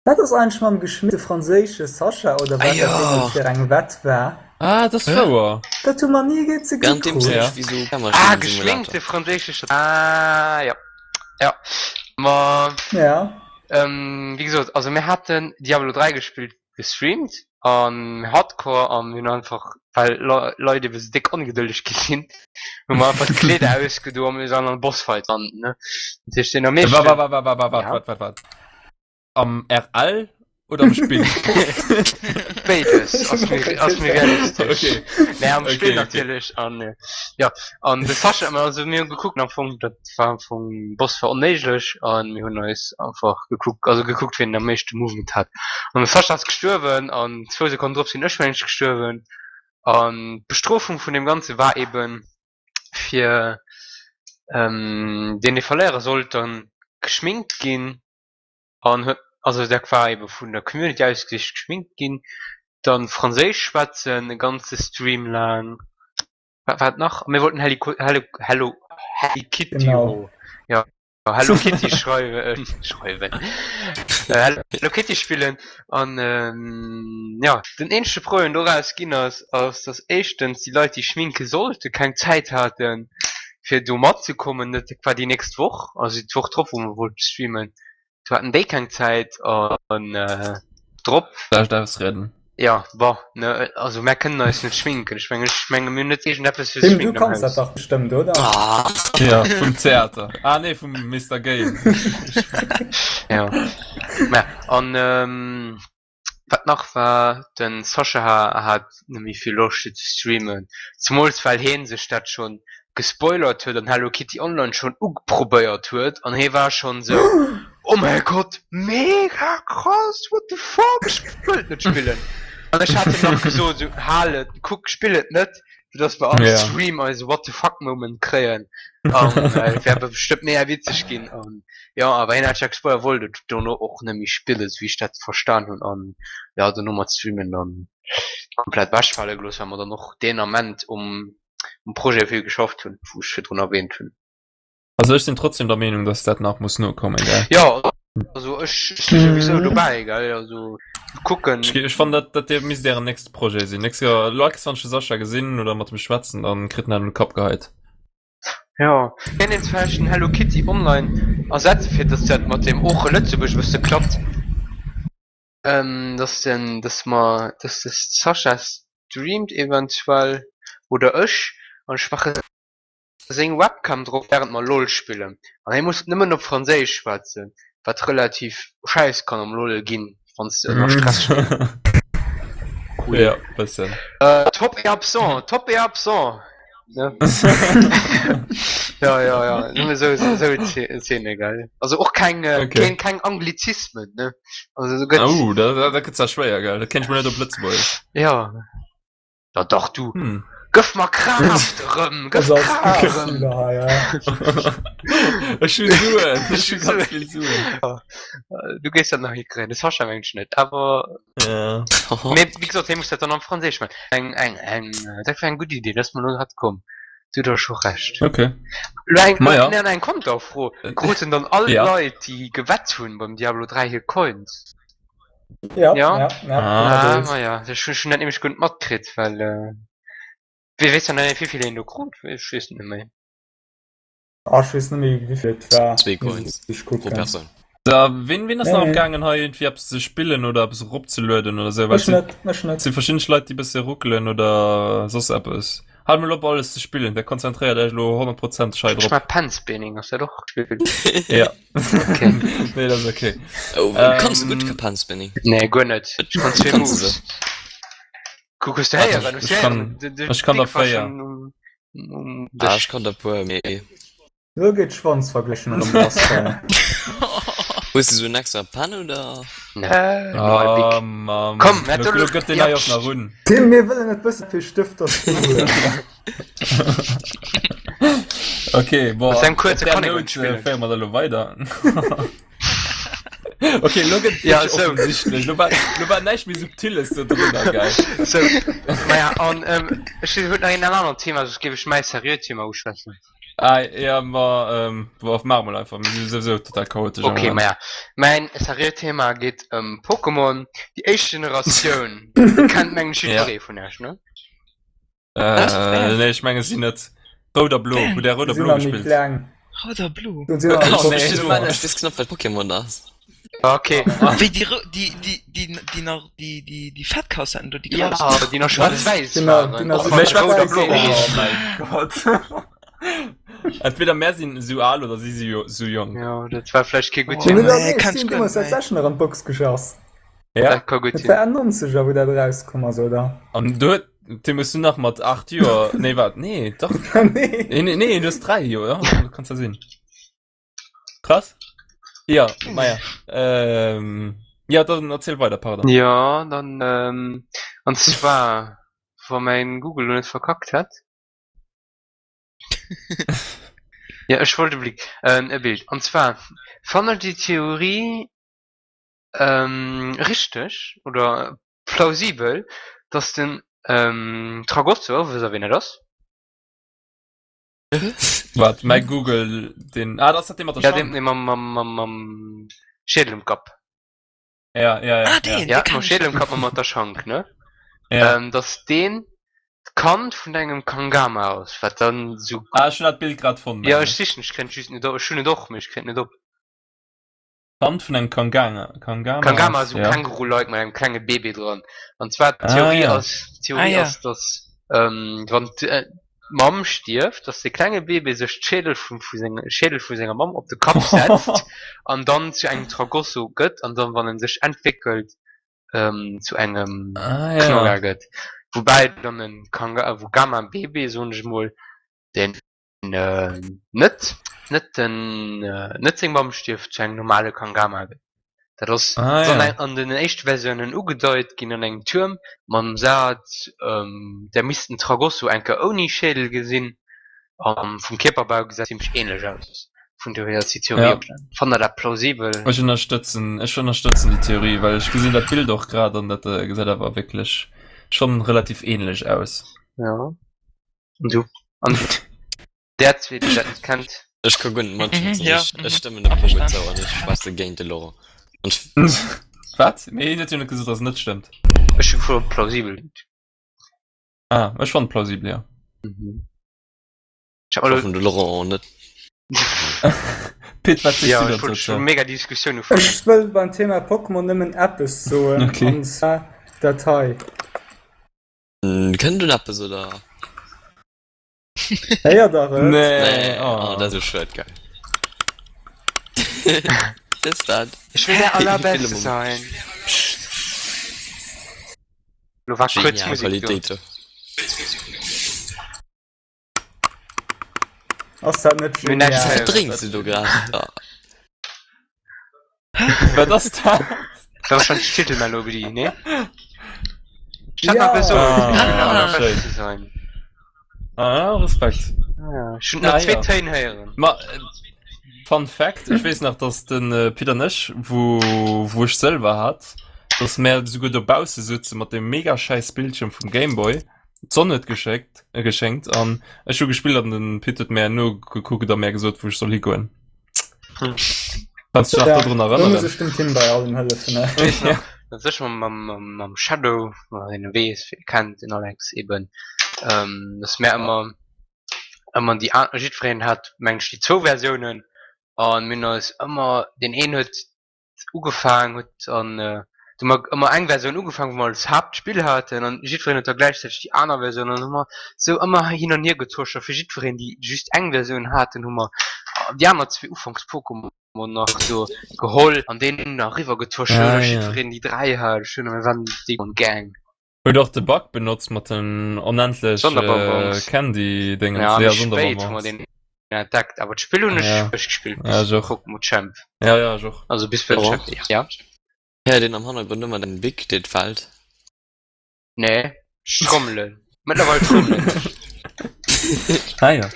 Wat ass eigentlech mam geschmierte franséische Sascha oder Ah wat dat jo. deemools fir eng Wett war? Ah, dat ass wouer. Dat hu mer ni ze gi Während deem krut. sinn Ja. ech wéi sou Ah, Kammerspielensimulator. geschminkte franséische Sch Ah, ja. Ja. Ma, Ja. ähm, wéi gesot, also mir haten Diablo 3 gespillt, gestreamt an Hardcore an mir hunn einfach, well Le Leit ebe sou déck ongedëlleg gi sinn, hu mer einfach d'Kleeder ausgedo a mir sinn an de Bossfight ran, ne. Dat heescht, deen am Wa, meeschten. wa, wa, wa, wa, wa, wat, Ja. wat, wat, wat? Am RL oder am Spill? Béides ass mir, ass mir realistesch. Okay. Nee, am Okay, Spill okay. natierlech an äh, ja an de Sascha also mir hunn gekuckt am Fong dat war am Fong Boss war onméiglech an mir hunn eis einfach gekuckt also gekuckt wien am meeschte Movement hat an de Sascha ass gestuerwen an zwou Sekonnen drop sinn ech mengen ech gestuerwen an d'Bestrofung vun dem Ganze war eben fir ähm, deen dee verléiere sollt dann geschminkt ginn an huet also dat war ebe vun der Community ausgesicht geschminkt ginn, dann franséisch schwätzen e ganze Stream laang, wat war et nach? Mir wollten Hello Hello Hello Hello Kitty Genau. oh ja Hello Kitty schreiwen schreiwen äh, Hello Kitty spillen an ähm, ja den eenzege Problem doraus ginn ass ass dass éischtens déi Leit déi schminke sollte keng Zäit haten fir do matzekommen, dat war déi nächst Woch, also d'Woch drop wou mer wollte streamen, do haten déi keng Zäit an drop. Schlecht ausrieden. Ja, bon, ne, also mär kënnen eis net schminken. Ech mengen, ech menge mir hunn net iergendeppes fir ze Tim, du schminken am kanns dat Haus. dach bestëmmt, oder? Ah. Ja, vum Theater. Ah nee, vum Mister Game. Ja. Mä an ähm, Wat nach war, den Sascha hat net méi vill Loscht fir ze streamen, zemools well heen sech dat schon gespoilert huet an Hello Kitty Online schon uprobéiert huet an hee war schon sou oh mäi Gott mega krass what the fuck ech wëll et net spillen an ech hat him nach gesot sou hal et kuck spill et net fir dass mer am Stream eise what the fuck Moment kréien an et wär bestëmmt mega witzeg ginn an jo awer hien hat sech gespoilert wollt et dono och net méi spillen sou wéi ech dat verstan hunn an jo dono mat streamen dann komplett wechfale gelooss well mer dann och deen Ament um um Projet vill geschafft hunn wou ech virdrun erwähnt hunn. Also ech sinn trotzdem der Meenung, dass dat nach muss nokommen, gell? Jo, also ech si souwisou dobäi, gell, also kucken. Ech, ech fannen dat, dat dir misst ären nächste Projet sinn. Nächst Joer, elo ex wann ech de Sascha gesinn oder mat em schwätzen, dann kritt en dat un de Kapp geheit. Jo, kéint een vläicht den Hello Kitty Online ersetze fir dass dat mat dem Ooche Lëtzebuerg e bësse klappt, dass den, dass mer, dass de Sascha streamt eventuell oder ech an ech maache seng Webcam drop während mer LoL spillen an hie muss nëmmen op Franséisch schwätzen, wat relativ schäiss kann am LoL ginn wanns de ënner Stress spills. Ja, bëssen. Äh, top et absent, top et absent. Ne? Ja, ja, ja, nëmme sou, sou Szene, gell. Also och keng, äh, Okay. keng, keng Anglizismen, ne. Also do gëtt, Oh, da, da, da gëtt's ja schwéier, gell. Dat kennt ech mol net op Lëtzebuergesch. ja. Ja dach du. Hm. Gëff mer Kraaft erëm, gëff Also als Kraaft erëm. Spieler hei, ja. Ech hu Suen, ech hu ganz vill Suen. Du géifs dat nach hikréien, de Sascha mengt ech net, awer Ja. mee wéi gesot, hie muss dat dann am Franséisch maachen. Eng, eng, eng, dat wär eng gutt Idee, dat ass mer elo grad komm. Du hutt der scho Recht. Okay. Lo eng, Ma ja. eng, eng Konterfro, Kruten dann all Ja. d'Leit, déi gewett hunn beim Diablo 3 hir Coins? Ja, Ja. ja, ja. Ah. Ah, ma ja, ech hunn dat nämlech guer net matkritt, well äh, wee weess dann net, wéi vill een do krut, ech weess et net méi. Ah, ech weess net méi, wéi vill et war. Zwee Coins Muss ich pro kucken. Persoun. Da, wen, wen ass Nee, nach am nee. gaangen hei irgendwie eppes ze spillen oder eppes eropzelueden oder sou? Well Ech et net, ech net. si verschidden Leit, déi bësse ruckelen oder soss eppes. Hal mol op alles ze spillen, da konzentréiert Iech elo honnertprozenteg hei Ech drop. mar Pen-Spinning, ass dat och gespill? Ja. Okay. Nee, dat ass okay. Oh, Ähm, kanns du gutt Pen-Spinning? Nee, guer net. Ech kann zwee Kanns du Moves. Kuck, hues du Warte, héieren? Hues du ech kann- héieren? De- de ech kann der Dick war véier. schon um, um Ah, Dësch. ech kann der puer, mee Lo geet d'Schwanzverglächen erëm lass hei. Hues du sou en extra Pen oder? Nee, no Oh, big. Mann. Komm, mä Lo, do- lo gëtt den ja, hei och nach un. Tim, mir wëllen net wëssen, wéi Stëft dass du hues. Okay, boah. Mat seinem kurze Op där kann ich Note, gut spillen. äh, féiere mer da lo weider. Okay, lo gëtt Ja, wirklich sou. offensichtlech. Lo war, lo war näischt méi Subtiles do drënner, geil. So, naja, an ähm, ech huet nach een aneren Thema, soss géif ech mäi seriöt Thema uschwätzen. Ah, ja, ma, ähm, worauf machen wir einfach? Wir sind sowieso total chaotisch. am Okay, Moment. ma ja. Mäin seriöt Thema geet ëm Pokémon, déi éischt Generatioun. Déi kennt mengen ech Ja. jiddweree vun iech, ne? Äh, nee, ich menge si net. Rout a Blo, hu der Rout a Si Blo nach méi gespillt? kleng. Rout a Blo. Do si nach Oh, nee. Ech meine, ech weess knapp wat Pokémon ass. Okay. Wéi déi Ro déi déi déi déi nach déi déi déi fett Kassetten do, déi Ja, grouss. déi nach schwaarz-wäiss Genau, waren. déi nach Och so wann Mä schwarz rout a a blo blo. heescht. Oh mein Gott. Entweder mär sinn sou al oder si si jo sou jonk. Ja, dat war vläicht kee gutt Oh, Mir Thema. nee, nee, kann ech ich sinn guer deemools net, nee. tatsächlech nach an d'Box geschoss. Ja. Dat ka gutt Dat sinn. war Enn 90er, wou dat erauskomm ass, oder? An du huet, Tim, hues du nach mat 8 Joer, nee, wat, nee, dach, Nee. nee, nee, nee, du hues 3 Joer, ja, dat kann's ja sinn. Krass. Ja, naja. Ähm, ja, dann erzähl weiter, pardon. Ja, dann, ähm, an zwar, wa mäin Google lo net verkackt hätt. Ja, ech wollt e Blick, ähm, e Bild. An zwar, fannt der déi Theorie, ähm, richteg oder plausibel, dass den, ähm, Tragosso, wësst der ween dat ass? Wat, mäi Google, den, ah, dat ass dat dee mat der Ja, Schank. deen, dee mam, mam, mam, mam Schädel um Kapp. Ja, ja, ja. Ah, deen, Ja, dee mam kenn ech. Schädel um Kapp a mat der Schank, ne? Ja. Ähm, dass deen d'Kand vun engem Kangama ass, wat dann sou. Ah, ech hunn dat Bild grad fonnt, Ja, mengen ech ech. sichen, ech kréien et just net op. Ech hunn et och, mee ech kréien et net op. Kand vun engem Kanganga, Kangama Kangama ass, ass sou ja. Känguru-like mat engem klenge Baby dran. An zwar Ah, d'Theorie ja. ass, d'Theorie Ah, ja. ass, dass ähm, wann d'Mamm stierft, dass de klenge Baby sech d'Schädel vum, vu seng, Schädel vu senger Mamm op de Kapp setzt an dann zu engem Tragosso gëtt an dann, wann en sech entwéckelt, ähm, zu engem Ah, ja. Knoga gëtt. Woubäi dann en Kanga, Wugama Baby, soen ech mol, deen net net den net seng Mamm stierft zu engem normale Kangama gëtt. Dat ass ah, an, ja. an den éischte Versiounen ugedeit ginn an engem Tuerm mam Saz ähm, der misst den Tragosso enker ouni Schädel gesinn an vum Kierperbau gesäit zimmlech ähnlech aus. Vun dohier ass déi Theorie Ja. opstanen. Fannt der dat plausibel? Ech ënnerstëtzen, ech ënnerstëtzen déi Theorie, well ech gesinn dat Bild och grad an dat äh, gesäit awer wierklech schon relativ ähnlech aus. Ja. An du? An der zwee, déi dat net kennt? Ech ka guer net matschwätzen. Mhm, ja, Ech, mhm. ech stëmmen dem Romut Averstanen. zou an ech schwätze géint de Laurent. An ech, Wat? Mee hien huet jo net gesot, dass et net stëmmt. Ech hu gefrot, ob et plausibel gëtt. Ah, ech fannen et plausibel, ja. Mhm. Ich hab mal hoffen de Laurent och net. Pit, wat sees Ja, du ech dozou? wollt schon mega Diskussioun ufangen. Ech wëll beim Thema Pokémon nëmmen eppes soen, Okay. an zwar dat hei. Kënnt un eppes oder? Héiert der et? Nee, Oh, oh. dat ass schued, geil. Wat ass dat? Ech will der allerbeste Film. sein. Lo war kurz Genial Musik do. Qualitéit do. Ass dat net Mir näischt genial? Wat héieren. drénks du do grad? Ah. Wat ass dat? Dat war schon d'Titelmelodie, nee? Ich hat Ja. nach gesot, ich will der Ah, allerbeste schön. sein. Ah, Respekt. Ah, ich hun Ah, nach zwee ja. Téin héieren. Ma, äh, Fun Fact, ech weess nach, dass den äh, Pit an ech, wou, wou ech Sëlwer hat, dass mär souguer dobausse sutze mat dem mega schäiss Bildschirm vum Gameboy. D'Sonn huet geschéckt, äh, geschéngt an ech hu gespillt an den Pit huet mär nogekuckt a mär gesot, wou ech soll higoen. Hm. Kannst du dich nach Ja, dodrun do muss erënneren? ech dem Tim bei allem hëllefen. Ne? Ich weess Ja. nach, dass ech mam, mam, mam, mam Shadow, wann een e weess, wie e kennt, den Alex eben, ähm, dass mär ëmmer, ëmmer déi an, jiddwereen hat, meng ech, déi zwou Versiounen an mir hunn eis ëmmer, deen een huet ugefaang huet an du mer ëmmer eng Versioun ugefaang wou mer als Haaptspill haten an jiddwereen huet da gläichzäiteg déi aner Versioun an hu mer sou ëmmer hin an hier getosch a fir jiddwereen déi just eng Versioun haten hu mer déi aner zwee Ufanks Pokémon nach do geholl an deen nach eriwwer getosch Ah, sou dass ja. jiddwereen déi 3 hat. Ech hunn mir waren déi Gang. Huet och de Bug benotzt mat den onendlech Sonderbonbons. Candy Dingens. Ja, Ja, méi spéit hu mer Sonderbonbons. deen entdeckt, awer d'Spill hunn ech Ja. duerchgespillt Ja, bis ech och. Pokémon Champ. Ja, ja, ech och. Also bis World Laurent? Champ, ja. Héiert een am Hannergrond ëmmer den Bic, deen fält? Nee, ech trommelen. Mëttlerweil trommelen ech. Ah ja.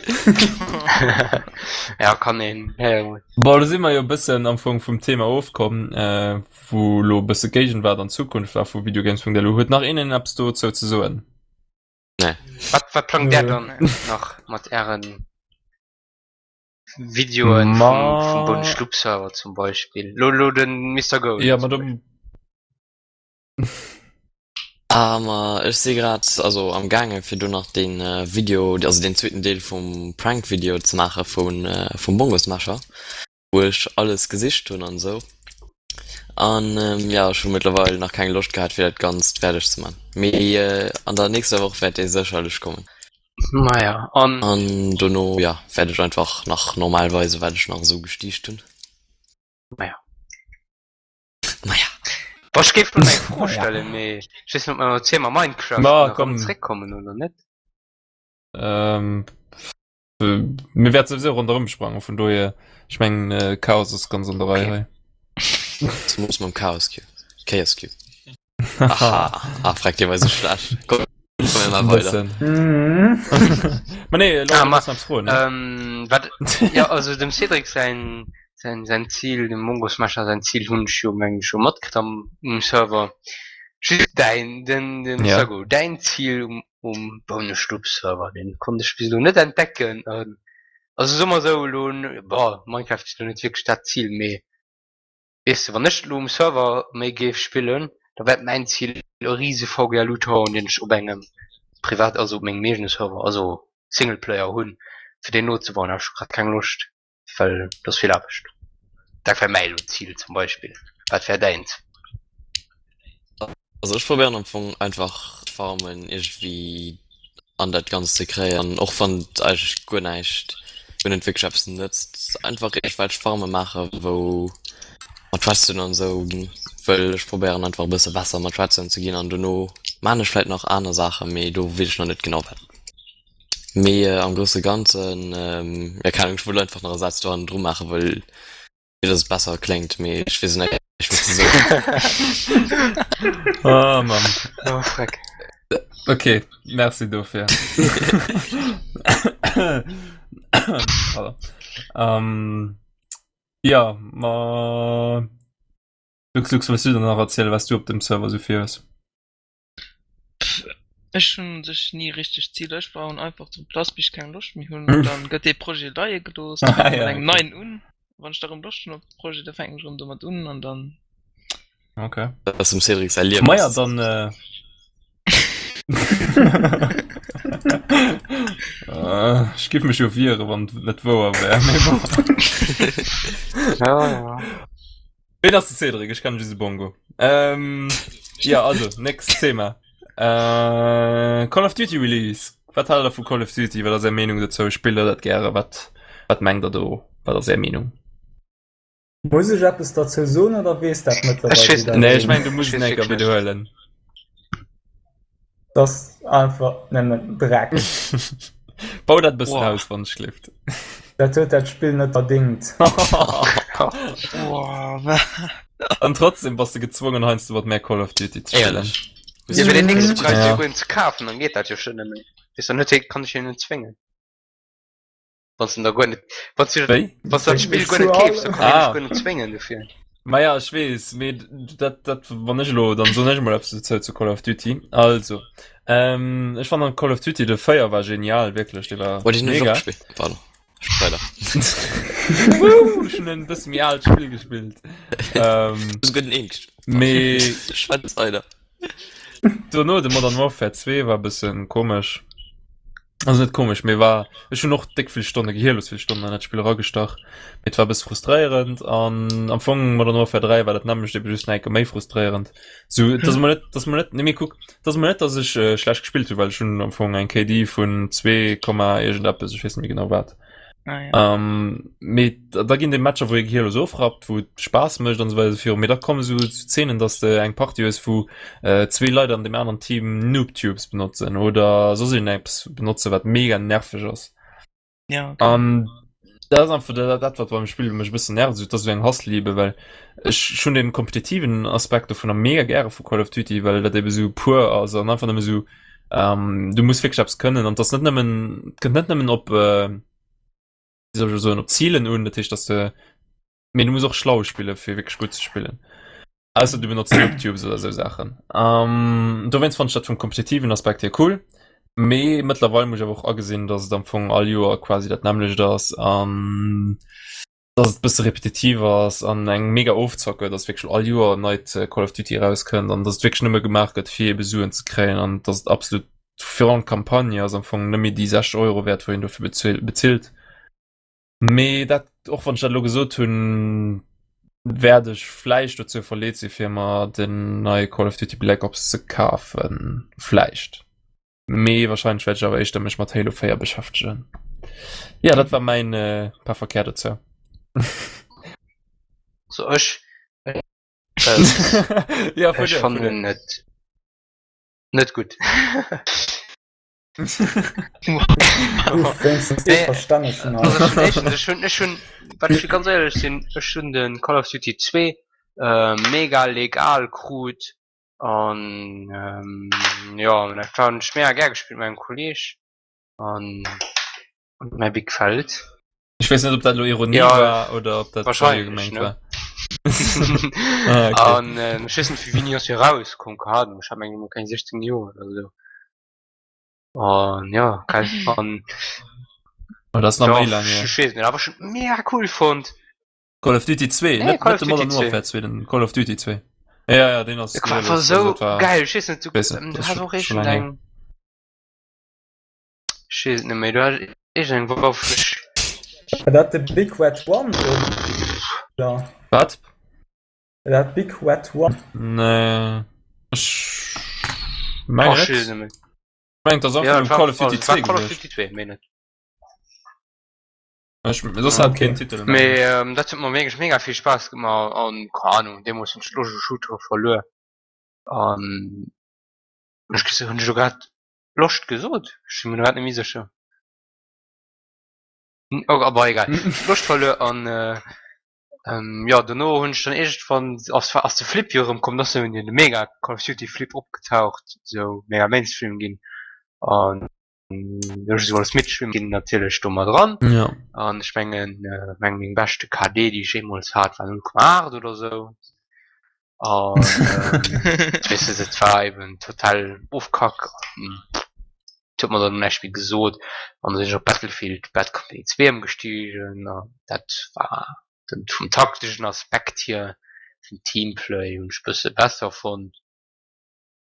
Ja, kann een héieren. Bon, do si mer jo e bëssen am Fong vum Thema ofkomm, äh, wou lo e bësse Géigenwaart an Zukunft war vu Videogames.lu. Huet nach een eppes dozou ze soen? Nee. Wat, wat plangt där Nö. dann nach mat ären. Videoen vum, vum Bonne Schlupp Server zum Beispill. Lo, lo den Mister Gold. Ja, ma do. Ah, ma ech si grad also am gaange fir do nach den Video, also den zweeten Deel vum Prank-Video ze maache vun vum Bongosmasher, wou ech alles gesicht hunn an esou. An jo, ech hu mëttlerweil nach keng Loscht gehat fir dat Ganzt fäerdeg ze man. Mee an der nächster Woch wäert dee sécherlech kommen. Maja, an. An dono, jo, wäert ech einfach nach normal weisen, wat ech nach esou gestiicht hunn. Maja. Maja. Boah, ech géif lo eng Fro stellen, mee ech weess net, ob mer op d'Thema Minecraft Ma, nach komm. zréckkommen oder net. Ähm, äh, mir wäert sowieso ronderëm sprangen, vun dohier, ech mengen, äh, Chaos ass ganz an der Rei Okay. hei. Zemoos mam Chaos Cube. Chaos Cube. Aha. Ah, frag dir war so schlecht. Komm, komm mal weiter. Bëssen. Mhm. Ma nee, lo Ah, ma, muss nach froen, ne? ähm, wat, ja, also dem Cédric säin, säin, säin Ziel, dem Mongo Smasher säin Ziel hunn ech jo, meng ech, scho matkritt am, um Server. Just däin, den, den Ja. Sago, däin Ziel um, um Bounewschlupp-Server, deen konnt ech bis elo net entdecken. Ähm, also soe mer esou, elo, bon, Minecraft ass elo net wierklech dat Ziel, mee Weess de, wann ech elo um Server méi géif spillen, da wär mäin Zil e rise VGA Loot-Horn, deen ech op engem privat, also op mengem eegene Server, also Singleplayer hunn, fir deen nozebauen. Awer ech hu grad keng Loscht, well dat ass vill Aarbecht. Dat wär mäi elo Zil zum Beispill. Wat wär däint? Also ech probéieren am Fong einfach d'Farmen iergendwéi an dat Ganzt ze kréien an och wann et eigentlech guer näischt, guer net wierklech eppes nëtzt, einfach iergendwelch Farme maache wou mat Redstone an esou ginn, wëll ech probéieren einfach e bësse besser mat Redstone ze ginn an dono maan ech vläit nach aner Saachen, mee do weess ech nach net genau wat. Mee am grousse Ganzen, jo keng Ahnung, ech wollt einfach nach e Saz do hannendru maachen, wëll fir dass et besser kléngt, mee ech weess net méi ze soen. Oh Mann. Oh, freck. Okay, merci dofir. Pardon. Ähm, ja, ma Lux, Lux, wëlls du dann nach erzielen, was du op dem Server sou vir hues? Ech hunn sech ni richteg Ziler. Ech bauen einfach drop lass, bis ech keng Loscht méi hunn. Dann gëtt dee Projet leie gelooss, dann fänke ech mat engem neien un. Wann ech da rëm Loscht hunn op de Projet, da fänken ech rëm domat un an dann. Okay. Dat ass dem Cédric säi Liewen. Maja, dann. Äh... äh, ech giff mech jo wieren, wann et net wouer wär. Mee bon. Ja, ja. Ween ass de Cédric? Ech kennen just de Bongo. Ähm, ja, also, nächst Thema. Äh, Call of Duty Release. Wat haalt der vu Call of Duty? Wat ass är Meenung dozou? Spillt der dat gäre? Wat, wat mengt der do? Wat ass är Meenung? Muss ech eppes derzou soen oder weess dat mëttlerweil Ech weess- jiddereen? Nee, ech meng, du muss Ech et weess enker wierklech net. widderhuelen. Dat ass einfach nëmmen Dreck. Bau dat e bëssen Boah. aus, wann ech gleeft. Dat huet dat Spill net verdingt. Boah, wa- An trotzdem bass de gezwongen heiansdo mat mär Call of Duty ze spillen. Éierlech. Ja, fir den nächste Preis Ja. ja. guer ze kafen, dann geet dat jo schon net méi. Weess dann huet kann ech jo net zwéngen. Wann du da guer net, wann du, Wéi? wann du dat Spill guer net keefs, dann kann ich Ah. dech guer net zwéngen dofir. Maja, ech weess, mee dat, dat, wann ech elo, dann soen ech emol eppes dozou zu Call of Duty. Also, ähm, ech fannen Call of Duty de 4 war genial, wierklech, dee war Oh, den hunn ech och mega. gespillt. Pardon. Weider. Wouh, ech hunn en bësse méi aalt Spill gespillt. Ähm, Esouguer den eent gespillt. mee Schwätz weider. Dono de Modern Warfare 2 war bëssen komesch. Also net komesch, mee war ech hunn och déck vill Stonne gehirlos vill Stonnen an dat Spill eragestach. Mee et war bësse frustréierend an am Fong Modern Warfare 3 war dat nämmlecht ebe just nach eng Kéier méi frustréierend. Sou et ass emol net, et ass emol net, nee mee kuck, et ass emol net, datt ech äh, schlecht gespillt hunn, well ech hunn am Fong eng KD vun 2, Komma iergendeppes, ech weess net méi genau wat. Ah, ja. Ähm, mee da ginn déi Matcher, wou ee Gehirlos ofrappt, wou et Spaass mécht an esou weider esou viru. Mee da komme sou Zeenen, dass de eng Partie hues, wou äh, zwee Leit an dem aneren Team Noob-Tubes benotzen oder soss iergendeppes benotzen, wat mega nerveg ass. Ja, okay. An dat ass einfach dat, dat wat beim Spill mech e bëssen nervt, esou, dat ass esou eng Hassliebe, well ech ech hunn den kompetitiven Aspekt dovunner mega gäre vu Call of Duty, well dat ebe sou pur ass an einfach nëmme sou Ähm, du muss wirklich etwas können und das net nëmmen kënnt net nëmmen op äh, wie soll ich soen, op Zielen un, dat heescht, dass du mee du muss och schlau spille fir wirklich gut ze spillen. Ausser du benutzt Tubes oder sou Saachen. Ähm, dowéinst fand ich dat vum kompetitiven Aspekt hier cool. Mee mëttlerweil muss ech awer och agesinn, dass et am Fong all Joer quasi dat nämmlecht ass an dass et bësse repetitiv ass an eng mega Ofzocke, dass wierklech all Joer en neit Call of Duty erauskënnt an dass et wierklech nëmme gemaach gëtt fir ebe Suen ze kréien an dass et absolut virun allem d'Campagne ass am Fong net méi déi 60 Euro wäert, wou een dofir bezilt. Mee dat, och wann ech dat elo gesot hunn, wäert ech vläicht dozou verleet si fir mer den neie Call of Duty Black Ops ze kafen. Vläicht. Mee wahrscheinlech wäert ech awer éischter mech mat Halo 4 beschäftegen. Ja, dat war mäin äh, Pefferkär dozou. So ech äh, ja, vun ech dir, vun dir. fannen et net gutt. Uff, wéinstens ee Nee, Verstännegen also hei. ech hunn éischtens, ech hunn, ech hunn, wat ech ganz éierlech sinn, ech hunn de Call of Duty 2 äh, mega legal krut an ähm, jo, dat war hunn ech mega gär gespillt mat mengem Kolleg an huet mir big gefällt. Ech weess net, ob dat elo Ironie Ja, war oder ob dat seriö wahrscheinlech, gemengt ne? war. Ah, okay. An äh, ech weess net, fir wéini ass hie rauskomm, keine Ahnung, ech hat mengen emol keng 16 Joer oder sou. An ja, geil. An Oh, dat ass nach ja, méi laang hier. ech weess net, awer ech hunn mega cool fonnt. Call of Duty 2, Nee, net, Call net of de Modern Duty 2. Warfare 2, den Call of Duty 2. Ja, ja, den ass Dat war einfach also sou dat war geil, ech weess net, du, weess net, ähm, dat du ass has schon, och schon laang hier. iergendeng, ech weess et net méi, du has iergendeng Waff, ech, War dat de Big Red One oder? Wat? War dat Big Red One? Nee. Ech oh, mengen ech weess net. et net méi. Ech mengen, dat ass einfach Ja, nëmmen et war, Call of also, Duty et war 2 Call of gewiescht. Duty 2, méi net. Ech, soss Ah, hat keen okay. Titel, mengen Mee ech. ähm, dat huet mer wierklech mega vill Spaass gemaach an, keine Ahnung, deemools hunn ech d'Loscht u Shootere verluer an ech ges-, hunn ech elo grad Loscht gesot? Ech si mir grad net méi sécher. Oh, aber egal. Loscht verluer an äh, ähm, ja, dono hunn ech dann iergendwann ass ass de Flip jo erëm komm, da ass jo de mega Call of Duty Flip opgetaucht, sou mega Mainstream ginn an do ech esou als Mitschwimmer ginn natierlech do mat dran. Ja. An ech mengen äh, meng meng beschte KD déi ech jeemools hat war 0,8 oder sou. An ähm, weess de, dat war eben total Ofkack an huet mer dann näischt méi gesot. An da sinn ech op Battlefield Bad Company 2 ëmgestigen an dat war den vum takteschen Aspekt hier, vum Teamplay hunn ech bësse besser fonnt.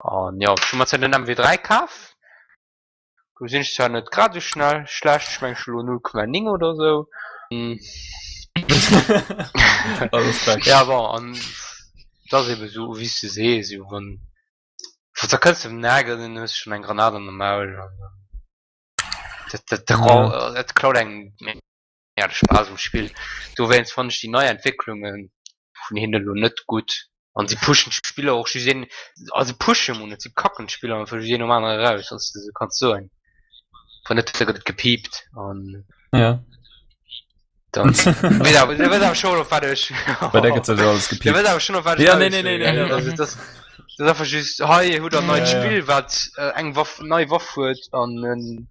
An jo, ech hu mer zwar den MW3 kaf, do sinn ech zwar net grad esou schnell schlecht, ech mengen ech hu lo 0,9 oder esou. Respekt. Ja bon, an et ass eben esou wéi s de sees, esou wann da kënns de ëm den Eck an dann hues de schonn eng Granat an der Maul an dat dat dat klaut engem mega de Spaass um Spill. Dowéinst fannen ech déi nei Entwécklunge vun hinnen elo net gutt. An si pushen d'Spiller och just een, also pushen mol net, si kacken d'Spiller einfach just een nom anere eraus, wann s de esou kanns soen. Wann net, da gëtt et gepiept an Ja. dann weess awer, da weess awer schon op wat ech Bei der gëtt sowieso alles da gepiept. weess awer schon op wat ech Ja, nee, eraus nee, nee, wëll, nee, gell? nee. Also das, das ass einfach just, hei hutt der neit Ja, ja. Spill, wat äh, eng Waff, nei Waff huet an en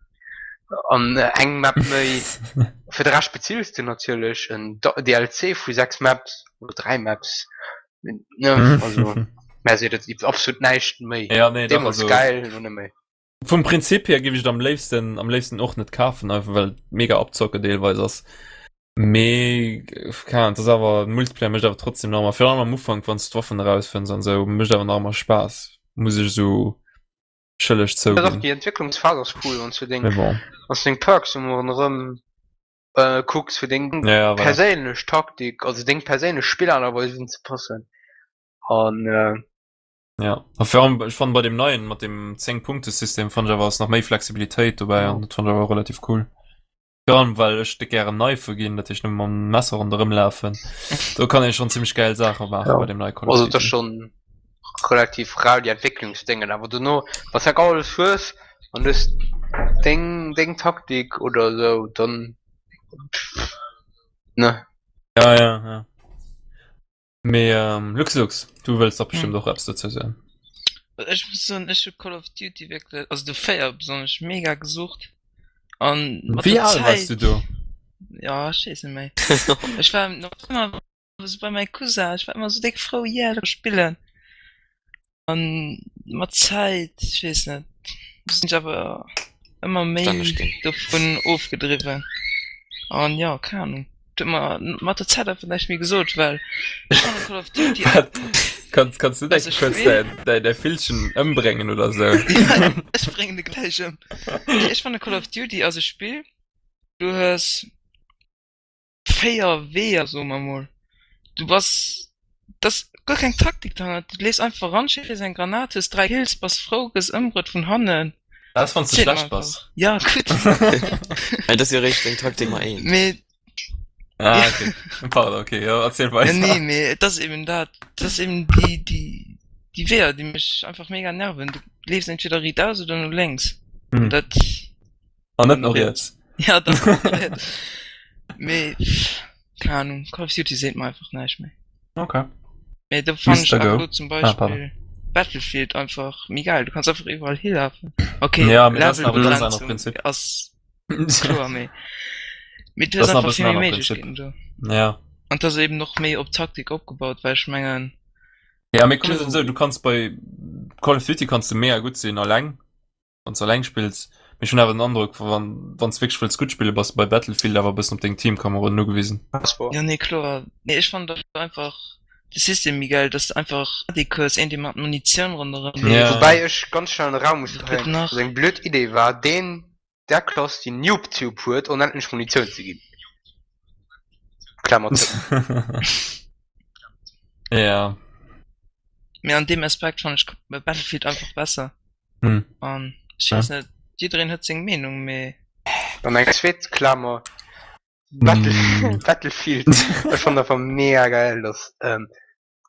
An eng Map méi. Fir de Rescht bezills de natierlech en DLC vu 6 Maps oder 3 Maps. Ne, also mä se dat absolut näischt méi. Ja, nee, doch, Deemools also, geil, elo net méi. Vum Prinzip hier géif ech et am léifsten, am léifsten och net kafen, einfach well et mega Abzocke deelweis ass. Mee keine Ahnung, et ass awer, Multiplayer mécht awer trotzdem nach ëmmer, virun allem am Ufank, wann s d'Waffen erausfënns an esou, mécht awer nach ëmmer Spaass, muss ech esou schëlleg Ja, dach, zouginn. déi Entwécklungsphas ass cool, wann s du deng, Mee bon. wann s du deng Perks emol erëm äh, kucks fir deng Ja, ja, voilà. perséinlech Taktik, also deng perséinlech Spillerart a Weis unzepassen. An äh, Ja, a vor allem, ech fannen bei dem neien mat dem 10 Punkte System fand ech awer ass nach méi Flexibilitéit dobäi an dat fand ech awer relativ cool. Vor allem well ech de gären Knife ginn, dat heescht nëmme mam Messer ronderëm lafen. Do kann ee schon zimmlech gäil Saache maache Ja. bei dem neie Call of Also et ass Duty. schon relativ rau déi Entwécklungsdéngen, awer dono wann s de alles hues an du hues deng deng Taktik oder esou, dann ne. Ja, ja, ja. Mee ähm, Luxlux, du wëlls dach bestimmt och eppes dozou soen. Ech muss soen, ech hu Call of Duty wierklech, also de 4 besonnesch, mega gesucht. An mat Wéi der al wars du Zäit, do? ja, ech weess net méi. Ech war nach ëmmer esou bei mäi Cousin, ech war ëmmer esou déck frou, yeah, ech spillen. An mat Zäit, ech weess net, sinn ech awer. Ëmmer méi dovun ofgedriwwen. An jo, keng Ahnung. Et huet mer mat der Zäit einfach näischt méi gesot, well ech fannen Call of Duty Wat? Kanns, kanns du däi Also kuerz Spill- däi, däi, däi Villchen ëmbréngen oder sou? Ja, ech bréngen de gläich ëm. Nee, ech fanne Call of Duty ass e Spill, du hues 4 Weeër, soe mer mol. Du bass, et ass guer keng Taktik derhannert, du leefs einfach eran, schéiss eng Granat, hues 3 Kills, bass frou, gëss ëmbruet vun hannen. Dat ass wann s du Seet mer schlecht bass. einfach. Ja, gutt. Mä dat ass jo eréischt eng Taktik mat eent. Mee Ah, okay. Pardon, okay, ja, erzähl Ja, weiter. nee, mee et ass eben dat, dat ass eben déi, déi, déi Weeër, déi mech einfach mega nerven. Du leefs entweder riitaus oder no lénks. Hm. An dat, An net no riets. ja, dann no riets. Mee, pff, keng Ahnung, Call of Duty seet mer einfach näischt méi. Okay. Mee do fannen ech Mr. awer Go. elo zum Ah, pardon. Beispill Battlefield einfach méi geil. Du kanns einfach iwwerall hilafen. Okay, Ja, mee dat ass awer e ganz anere Levelbegrenzung Prinzip. ass kloer, mee, mee du Das hues ass nach e einfach bëssen vill méi anere Prinzip. Méiglechkeeten do. Ja. An et ass eben och méi op Taktik opgebaut, well ech mengen, Ja, mee komm, mir do soen esou, du kanns bei Call of Duty kanns du mega gutt sinn alleng, wann s du alleng spills. Mee ech hunn awer den Androck, wann wann s wierklech wëlls gutt spillen, bass du bei Battlefield awer e bëssen op deng Teamkameroden ugewisen. Ja nee kloer, mee ech fannen dat einfach de System méi geil, dass de einfach Medic hues, een dee mat Munitioun ronderëm Ja. leeft. Woubäi ech ganz schnell an de Raum muss Wat gëtt geheien, nach? dass eng blöd Idee war, deen der Klass déi Noobtube huet onendlech Munitioun ze ginn. Klammer zou. Ja. Mee an deem Aspekt fannen ech Battlefield einfach besser. Hm. An ech weess net, jiddereen huet seng Meenung, mee. An eng zweet Klammer, Battle Mm. Battlefield, ech fannen einfach mega geil, dass ähm,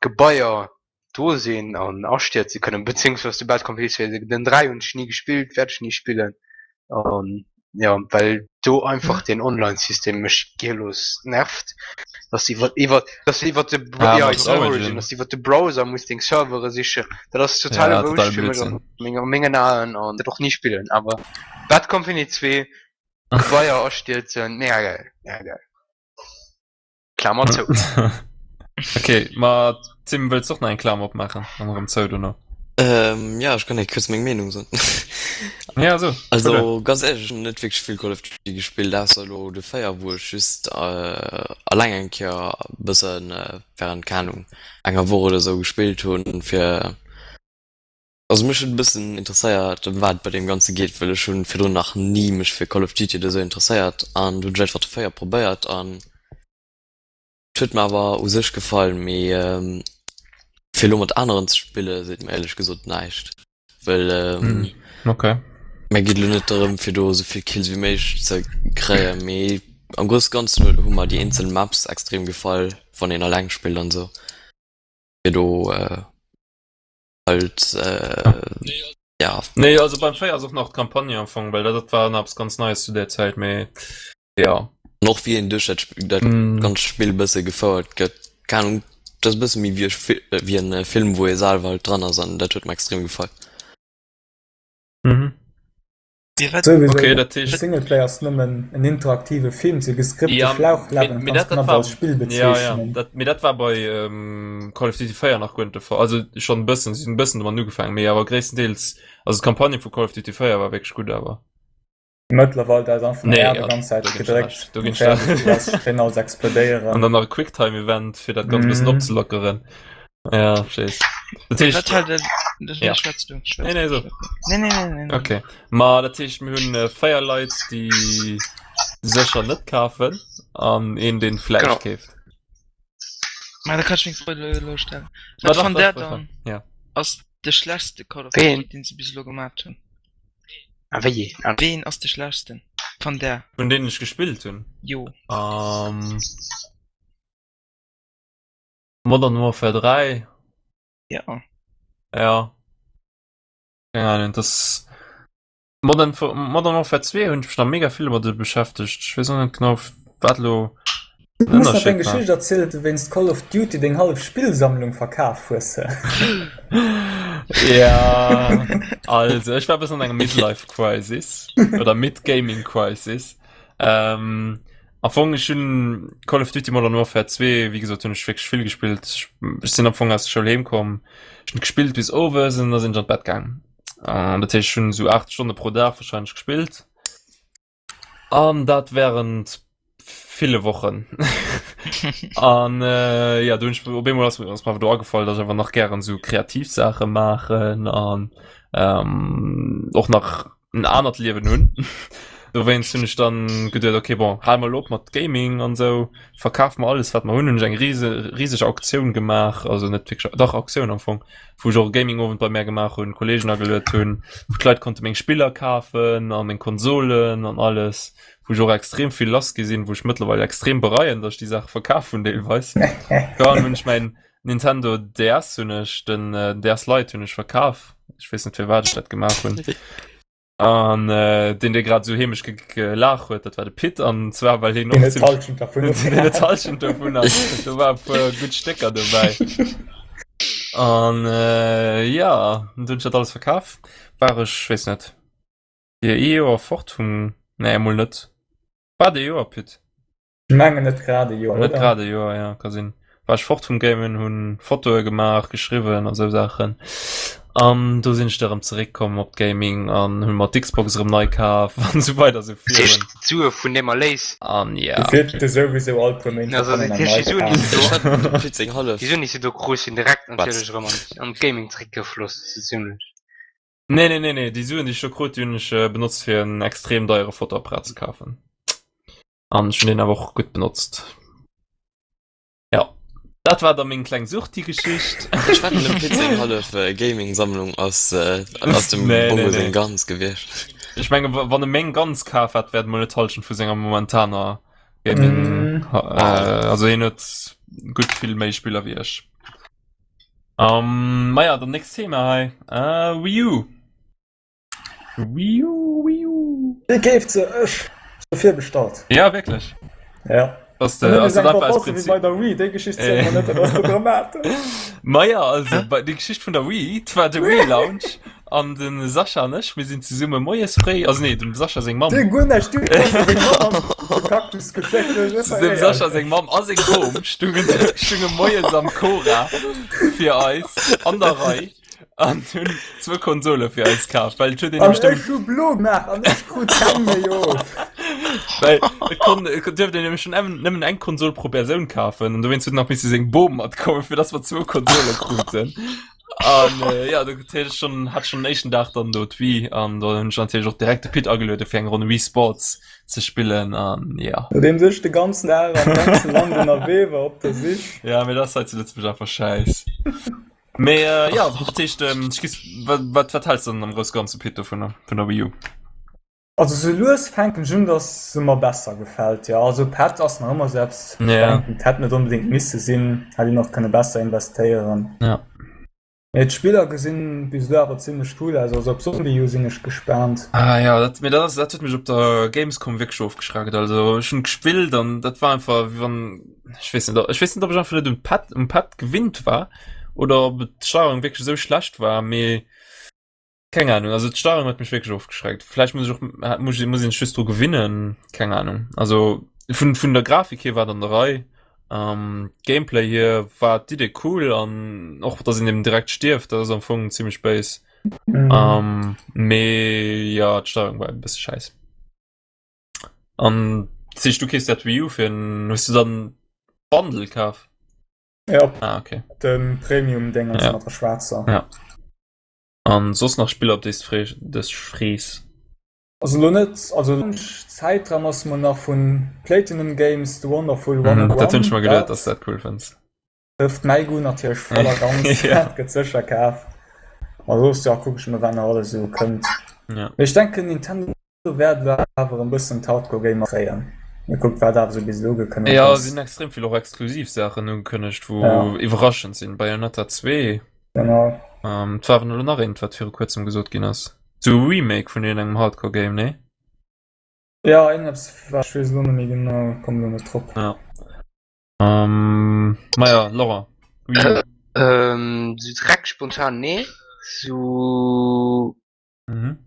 d'Gebaier do sinn an astierze kënnen, beziehungsweise de Bad Company 2, den 3 hunn ech ni gespillt, wäert ech ni spillen. An ja, well do einfach den Online-System mech gierlos nervt, dass iwwer iwwer dass iwwer de Ah, ja, mat iwwer Origin, Origin. dass iwwer de Browser muss deng Servere sichen. Dat ass totale Ja, Bullshit total fir mech Blödsinn. an menger mengen Aen an dat och ni spillen. Awer Bad Company 2, Gebaier astierzen, mega geil, mega geil. Klammer zou. Okay, ma Tim, wëlls du och nach eng Klammer opmaachen an erëm zou dono? Ähm, ja, ech kann eng kuerz meng Meenung soen. Ja, so. Also ganz éierlech, ech hunn net wierklech vill Call of Duty gespillt, ausser elo de 4, wou ech just äh, alleng eng Kéier e bëssen äh, während, keng Ahnung, enger Woch oder sou gespillt hunn, fir Also mech huet e bëssen interesséiert ëm wat et bei deem ganze geet, well ech hunn virdrun nach ni mech fir Call of Duty oder sou interesséiert an du hunn ech einfach de 4 probéiert an et huet mer awer u sech gefall, mee fir elo mat aneren ze spille seet mer éierlech gesot näischt, well Okay. mer geet elo net dorëm fir do esou vill Kills wéi méiglech ze kréien, mee am grousse ganzen huet hu mer déi eenzel Maps extrem gefall wann een alleng spillt an sou fir do halt äh, ja. Nee, also beim 4 ass och nach d'Campagne am Fong, well dat war nach eppes ganz Neies zu där Zäit, mee ja. An och wéi een duerch dat, dat Mm. ganz Spill bësse gefouert gëtt, keng Ahnung, dat ass e bësse méi wéi e Fi- wéi en äh, Film, wou ee selwer halt dran ass an dat huet mer extrem gefall. Mhm. Wie wat? Souwisou, Okay, dat heescht. Singleplayer ass nëmmen en interaktive Film, se geskripte Ja, mee, Schlauchleveln mee kanns dat, dat knapp war, als Spill ja, ja, bezeechnen. dat, mee dat war bei ähm, Call of Duty 4 nach guer net de Fall. Also schon e bëssen, si hunn e bëssen domat ugefaangen, mee awer gréisstendeels, also d'Campagne vu Call of Duty 4 war wierklech gutt awer. Mëttlerweil da ass einfach Nee, den R ja, de ganz Zäit do ginn ech der gedréckt Recht, do an ginn ech der fäerdeg, du lässt schéin alles An explodéieren. dann nach e Quicktime-Event, fir dat Ganzt e bëssen Mhm. opzelockeren. Ja, verstees. Dat Wat heescht, halt dat, dat, ja. nee, schwätz du, schwätz Nee, nee, du, so. schwätz du. Nee, nee, nee, nee, nee. Okay. Ma dat heescht, mir hunn äh, véier Leit, déi sécher net kafen an een, deen vläicht Genau. keeft. Ma da kann ech meng Fro elo elo stellen. Ma Wat dach, fannt dach, der dach, dann ja. ass de schlechtste Call of Ween? Duty, deen se bis elo gemaat hunn? Ah, wéi ee? Ah. Ween ass de schlechtsten van der? Vun deenen ech gespillt hunn? Jo. Ähm. Modern Warfare 3. Ja. Ja. Keng Ahnung, das Modern, Modern Warfare 2 hunn ech mech nach mega vill mat beschäftegt. Ech weess och net genau wat lo Du den muss nach deng Ënnerscheed war. Geschicht erzielen, du wéinst Call of Duty deng hallef Spillsammlung verkaf hues. Ja, also ech war e bëssen an enger Midlife Crisis oder Mid-Gaming Crisis. Ähm, Am Fong ech hunn Call of Duty Modern Warfare 2 wéi gesot hunn ech wierklech vill gespillt. Ech, ech sinn am Fong aus der Schoul heem komm, ech hunn gespillt bis owes an da sinn ech an d'Bett gaangen. An dat heescht, ech hunn esou 8 Stonne pro Dag wahrscheinlech gespillt. An dat während ville Wochen. An äh, ja, du hunn ech op eemol ass mir ass mir awer do agefall, dass ech awer nach gären esou kreativ Saache maachen an ähm, och nach en anert Liewen hunn. Dowéinst hunn ech dann geduet, okay, bon, hale mer elo op mat Gaming an esou, verkafe mer alles wat mer hunn. Hunn ech eng riese riseg Auktioun gemaach, also net wierklech, dach Auktioun am Fong, wou ech och e Gaming-Owend bei mär gemaach hunn, Kolleegen ageluet hunn, wou d'Leit konnte meng Spiller kafen a meng Konsolen an alles, wou ech och extrem vill lass gi sinn, wou ech mëttlerweil extrem bereien, datt ech déi Saache verkaf hunn deelweis. Dann hunn ech mäin Nintendo DS hunn ech, den DS Lite hunn ech verkaf. Ech weess net firwat ech dat gemaach hunn. An äh, deen dee grad sou heemlech ge gelaach huet, dat war de Pit an zwar well hien och zimmlech Halschent davun deen huet d'Halschent dovun an do war e puer gutt Stécker dobäi. An äh, ja, dunn hunn ech dat alles verkaf. War ech, weess net, fir ee Joer fort vum, nee emol net. War et ee Joer, Pit? Ech mengen net grad e Joer, Net grad e Joer, ja, ka sinn. War ech fort vum Gamen, hunn Fotoe gemaach, geschriwwen an esou Saachen. An do sinn ech da erëm zeréckkomm op d'Gaming an hunn mer d'Xbox erëm nei kaf an esou weider esou Dat heescht virun. d'Sue vun deem Erléis. An ja. Gefillt huet e souwisou all puer Méint Also kann dat een eng heescht nei déi Suen déi s kafen. du Ech hat dem Pit seng hallef. déi Suen déi s du do krus sinn direkt Wat? natierlech erëm an an d'Gaming zeréckgefloss, sou zimlech. Nee, nee, nee, nee, déi Suen déi ech do krut, déi hunn ech benotzt fir en extrem deiere Fotoapparat ze kafen. An ech hunn deen awer och gutt benotzt. Ja, dat war da meng kleng Suchti-Geschicht. Ech wetten dem Pit seng hallef Gaming-Sammlung ass ass dem Nee, nee, Bongo nee. seng Gans gewiescht. Ech menge wann e meng Gans kaf hätt, wär et mol net d'Hallschent vu senger momentaner Gaming. Mm. Äh, also hien huet gutt vill méi Spiller wéi ech. Um, maja, dann nächst Thema hei. Äh, Wii U. Wii U, Wii U. Déi keeft se ech se virbestallt. Ja, wierklech. Ja. Dass Dann de, hunn also ech eng dat war aus verpasse wéi Prinzip. bei der Wii, déi Geschicht ziele mer net, dat ass ze dramatesch. Maja, also bei déi Geschicht vun der Wii, 't war de Wii Lounge an den Sascha an ech, mir sinn zesumme moies fréi, also nee, dem Sascha seng Mamm. Dir guer näischt, du hues seng Mamm am de Cactus geschéckt, ech Dem verréiert. Sascha seng Mamm a seng Bom stungen, stunge moies am Cora fir eis an der Rei. An hunn zwou Konsole fir eis kaf, well et huet een An nämlech nëmmen ech hu blo gemaach an ech krut keng méi of. well et konnt et duerft een nämlech schon nëmmen eng Konsol pro Persoun kafen an dowéinst huet nach misse seng Bom matkommen, fir dass mer zwou Konsole kruten. An äh, ja, do huet schon hat schon den éischten Dag dann do d'Wii an do hunn ech natierlech och direkt de Pit ageluede fir eng Ronn Wii Sports ze spillen an ja. Nodeems ech de ganzen Dag am ganze Land ënnerwee war op der Sich. Ja, mee dat ass hei zu Lëtzebuerg einfach schäiss. Mee äh, ja, dat heescht, ähm, ech giss, wat, wat, wat hältst du dann am grousse Ganze, Pit, dovunner, vun der Wii U? Also sou lues fänken ech un, dass se mer besser gefält, jo. Also Pad ass nach ëmmer sou eppes, ech Ja. denken, et hätt net onbedéngt misse sinn, hätt een och kënne besser investéieren. Ja. Mee d'Spiller gesinn bis elo awer zimmlech cool aus, also op Zombie U sinn ech gespaant. Ah ja, dat, mee dat ass, dat huet mech op der Gamescom wierklech ofgeschreckt. Also ech hunn gespillt an dat war einfach wéi wann, ech weess net, ech weess net, ob ech einfach net um Pad, um Pad gewinnt war oder ob d'Steuerung wierklech esou schlecht war, mee keng Ahnung. Also d'Steuerung huet mech wierklech ofgeschreckt. Vläicht muss ech och, muss ich, muss een sech just dru gewinnen, keng Ahnung. Also vun, vun der Grafik hier war et an der Rei. Ähm, Gameplay hier war d'Idee cool an och dass een eben direkt stierft, dat ass am Fong zimmlech béis. Mhm. Ähm, mee ja, d'Steuerung war e bësse schäiss. An siehst du kees dat Wii U fir en, hues du dann Bundle kaf? Ja, Ah, okay. den Premium-Ding Ja. mat der schwaarzer. Ja. An soss nach Spiller op déi s du dech frees? Also lo net, also Zäitraum ass mer nach vun Platinum Games The Wonderful 101. Mhm, dat hunn ech mer geduet, dass du dat cool fënns. Trëfft mäi Goût natierlech voll a ganz, Ja. dat gëtt sécher kaf. A soss, ja, kuck ech mol wat nach alles esou kënnt. Ja. Mee ech denken Nintendo wäert elo awer en bëssen d'Hardcore Gamer kréien. Mir kuckt wat awer esou bis elo ugekënnegt Ja, ass. sinn extrem vill och exklusiv Saachen ugekënnegt, wou Ja. iwwerraschend sinn. Bayonetta 2, Genau. ähm, et war awer elo nach eent, wat viru kuerzem gesot ginn ass. Sou e Remake vun iergendengem Hardcore Game, nee? Ja, iergendeppes war, ech weess elo net méi genau, komm elo net drop. Ja. Ähm, maja, Laurent. Wii U. Ähm, sou direkt spontan nee. Sou Mhm.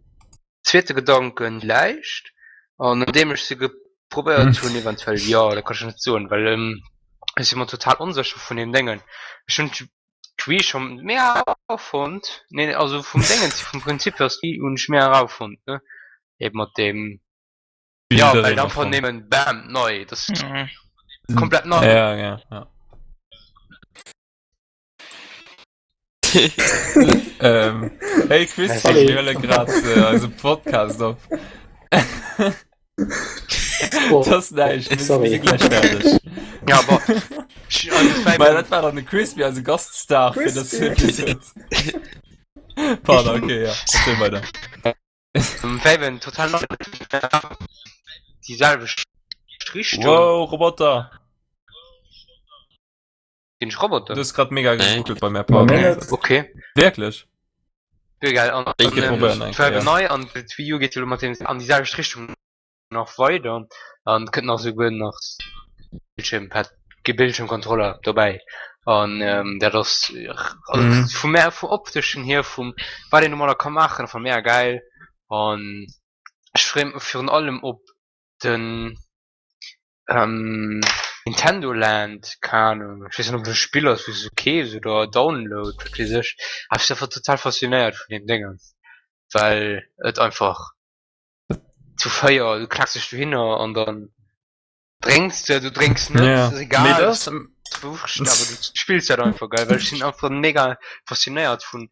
zweete Gedanken leicht. An nodeem ech se geprobéiert hunn, eventuell jo, dat kann ech net soen, well ähm, ech si mer total onsécher vun deem Déngen. Ech hunn. Wii schon mega fonnt. Nee, also vum Déngens hier, vum Prinzip hier ass d'Wii hunn ech mega rau fonnt, ne? Eben mat dem, ja, well einfach nëmmen bam, nei, das Mhm. komplett nei. Ja, ja, ja. ähm, hey Chris, Salut. mir huele grad äh, eise Podcast op. Oh, Das näischt, mir Sorry. si gleich fertig. Ja, aber ich, also, es war Well eben, dat war dann de Crispy, eise Gaststar fir das Crispy. Episode. Pardon, okay, ja. Erzähl weiter. war eben total neu. Die selwecht Richtung. Wow, Roboter. Bin ich Roboter? Du hast grad mega Nee. geruckelt bei mir, Moment. pardon. Okay. Wirklich? Egal, an, Ich an, geh ähm, probieren, es war ja. eben neu an d'Wii U geet elo mat dem an déi selwecht Richtung nach weider an kënnt nach souguer nach Bildschirmpad, Bildschirmcontroller dobäi an ähm, dat ass also Mhm. vum mehr vum opteschen hier vum wat een domadder ka maachen einfach mega geil an ech freeë mech virun allem op den ähm, Nintendo Land, keng Ahnung, ech weess net ob et e Spill ass wou s du keefs oder download, wat weess ech, awer ech sinn einfach total faszinéiert vun deem Déngen, well et einfach zu 4, du klaacks dech dohinner an dann drénks de, du drénks net, Ja. ass Mee egal, dat ass, ass wurscht, awer du spills dat einfach geil, well ech sinn einfach mega faszinéiert vun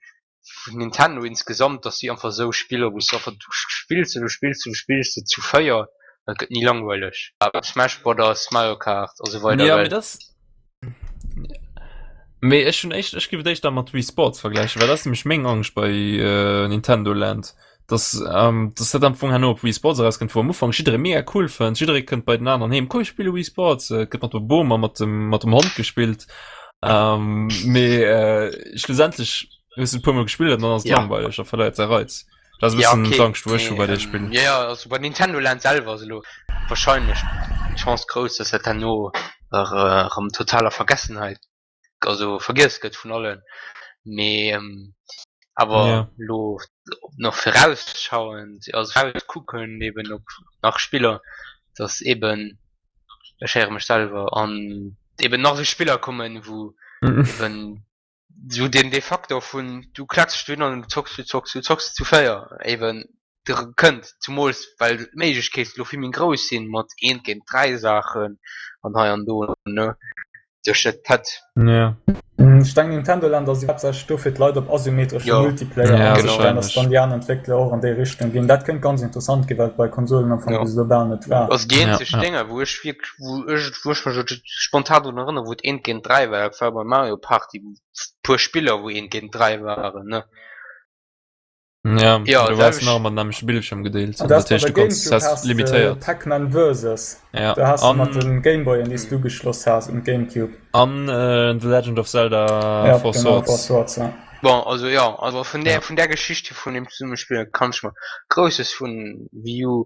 vun Nintendo insgesamt, dass si einfach esou Spiller, wou s du einfach, du spills se, du spills se, du spills se zu 4, dat gëtt ni langweileg. Smash Brothers, Mario Kart a sou weider. Ja, well mee das Mee ech hunn éischt, ech géif et éischter mat Wii Sports vergläichen, well dat ass nämlech meng Angscht bei äh, Nintendo Land, dass ähm, dass dat am Fong herno op Wii Sports erauskënnt, wou am Ufank jidderee mega cool fënnt, jidderee kënnt bei den aneren heem, komm ech spille Wii Sports, äh, et gëtt mat der Boom a mat dem mat dem Hond gespillt. Ähm, mee äh, schlussendlech hues du e puer Mol gespillt an dann ass et Ja. langweileg a verléiert säi Reiz. Dat ass e Ja, bëssen okay. d'Angscht, wou ech hu Mee, bei deem ähm, Spill. ja, ja, also bei Nintendo Land selwer ass elo wahrscheinlech d'Chance grouss, dass dat herno erëm total a Vergessenheit, also vergiess gëtt vun allen. Mee ähm, awer Ja. elo nach virausschauend, also virauskucken eben op nach Spiller, dass eben, ech héiere mech selwer, an eben nach esou Spiller kommen, wou eben sou den de Faktor vun du klatsch dech dohin an du zocks, du zocks, du zocks zu 4 eben dr kënnt, zumools well d'Méiglechkeeten elo vill méi grouss sinn mat eent géint 3 Saachen an hei an do ne duerch dat Pad. Ja. Ech denken Nintendo Land ass haaptsächlech do fir d'Leit op asymmetresche Jo. Multiplayer Ja, anzestellen, dass wahrscheinlech. dann déi aner Entwéckler och an déi Richtung ginn. Dat kéint ganz interessant ginn, well et bei Konsolen am Fong Jo. bis elo bal net war. Also déi Ja, eenzeg ja. Dénger wou ech wierklech wou ech wou ech mech elo spontan drun erënneren wou et eent géint 3 war, dat war bei Mario Party wou puer Spiller wou eent géint 3 waren ne. Ja, Ja, du warst selwecht- nach mat nämleche Bildschirm gedeelt. An dat Dat heescht, bei du konntest Gamecube hast has de limitéiert. Pac-Man Versus. Ja. Da has du mat An, den Gameboyen, déi s du ugeschloss has, um Gamecube. an äh, The Legend of Zelda Ja, Four genau, Four Swords. Swords, ja. Bon, also ja, also vun der Ja. vun der Geschicht hier vun dem Zesummespill kann ech mer Grousses vun Wii U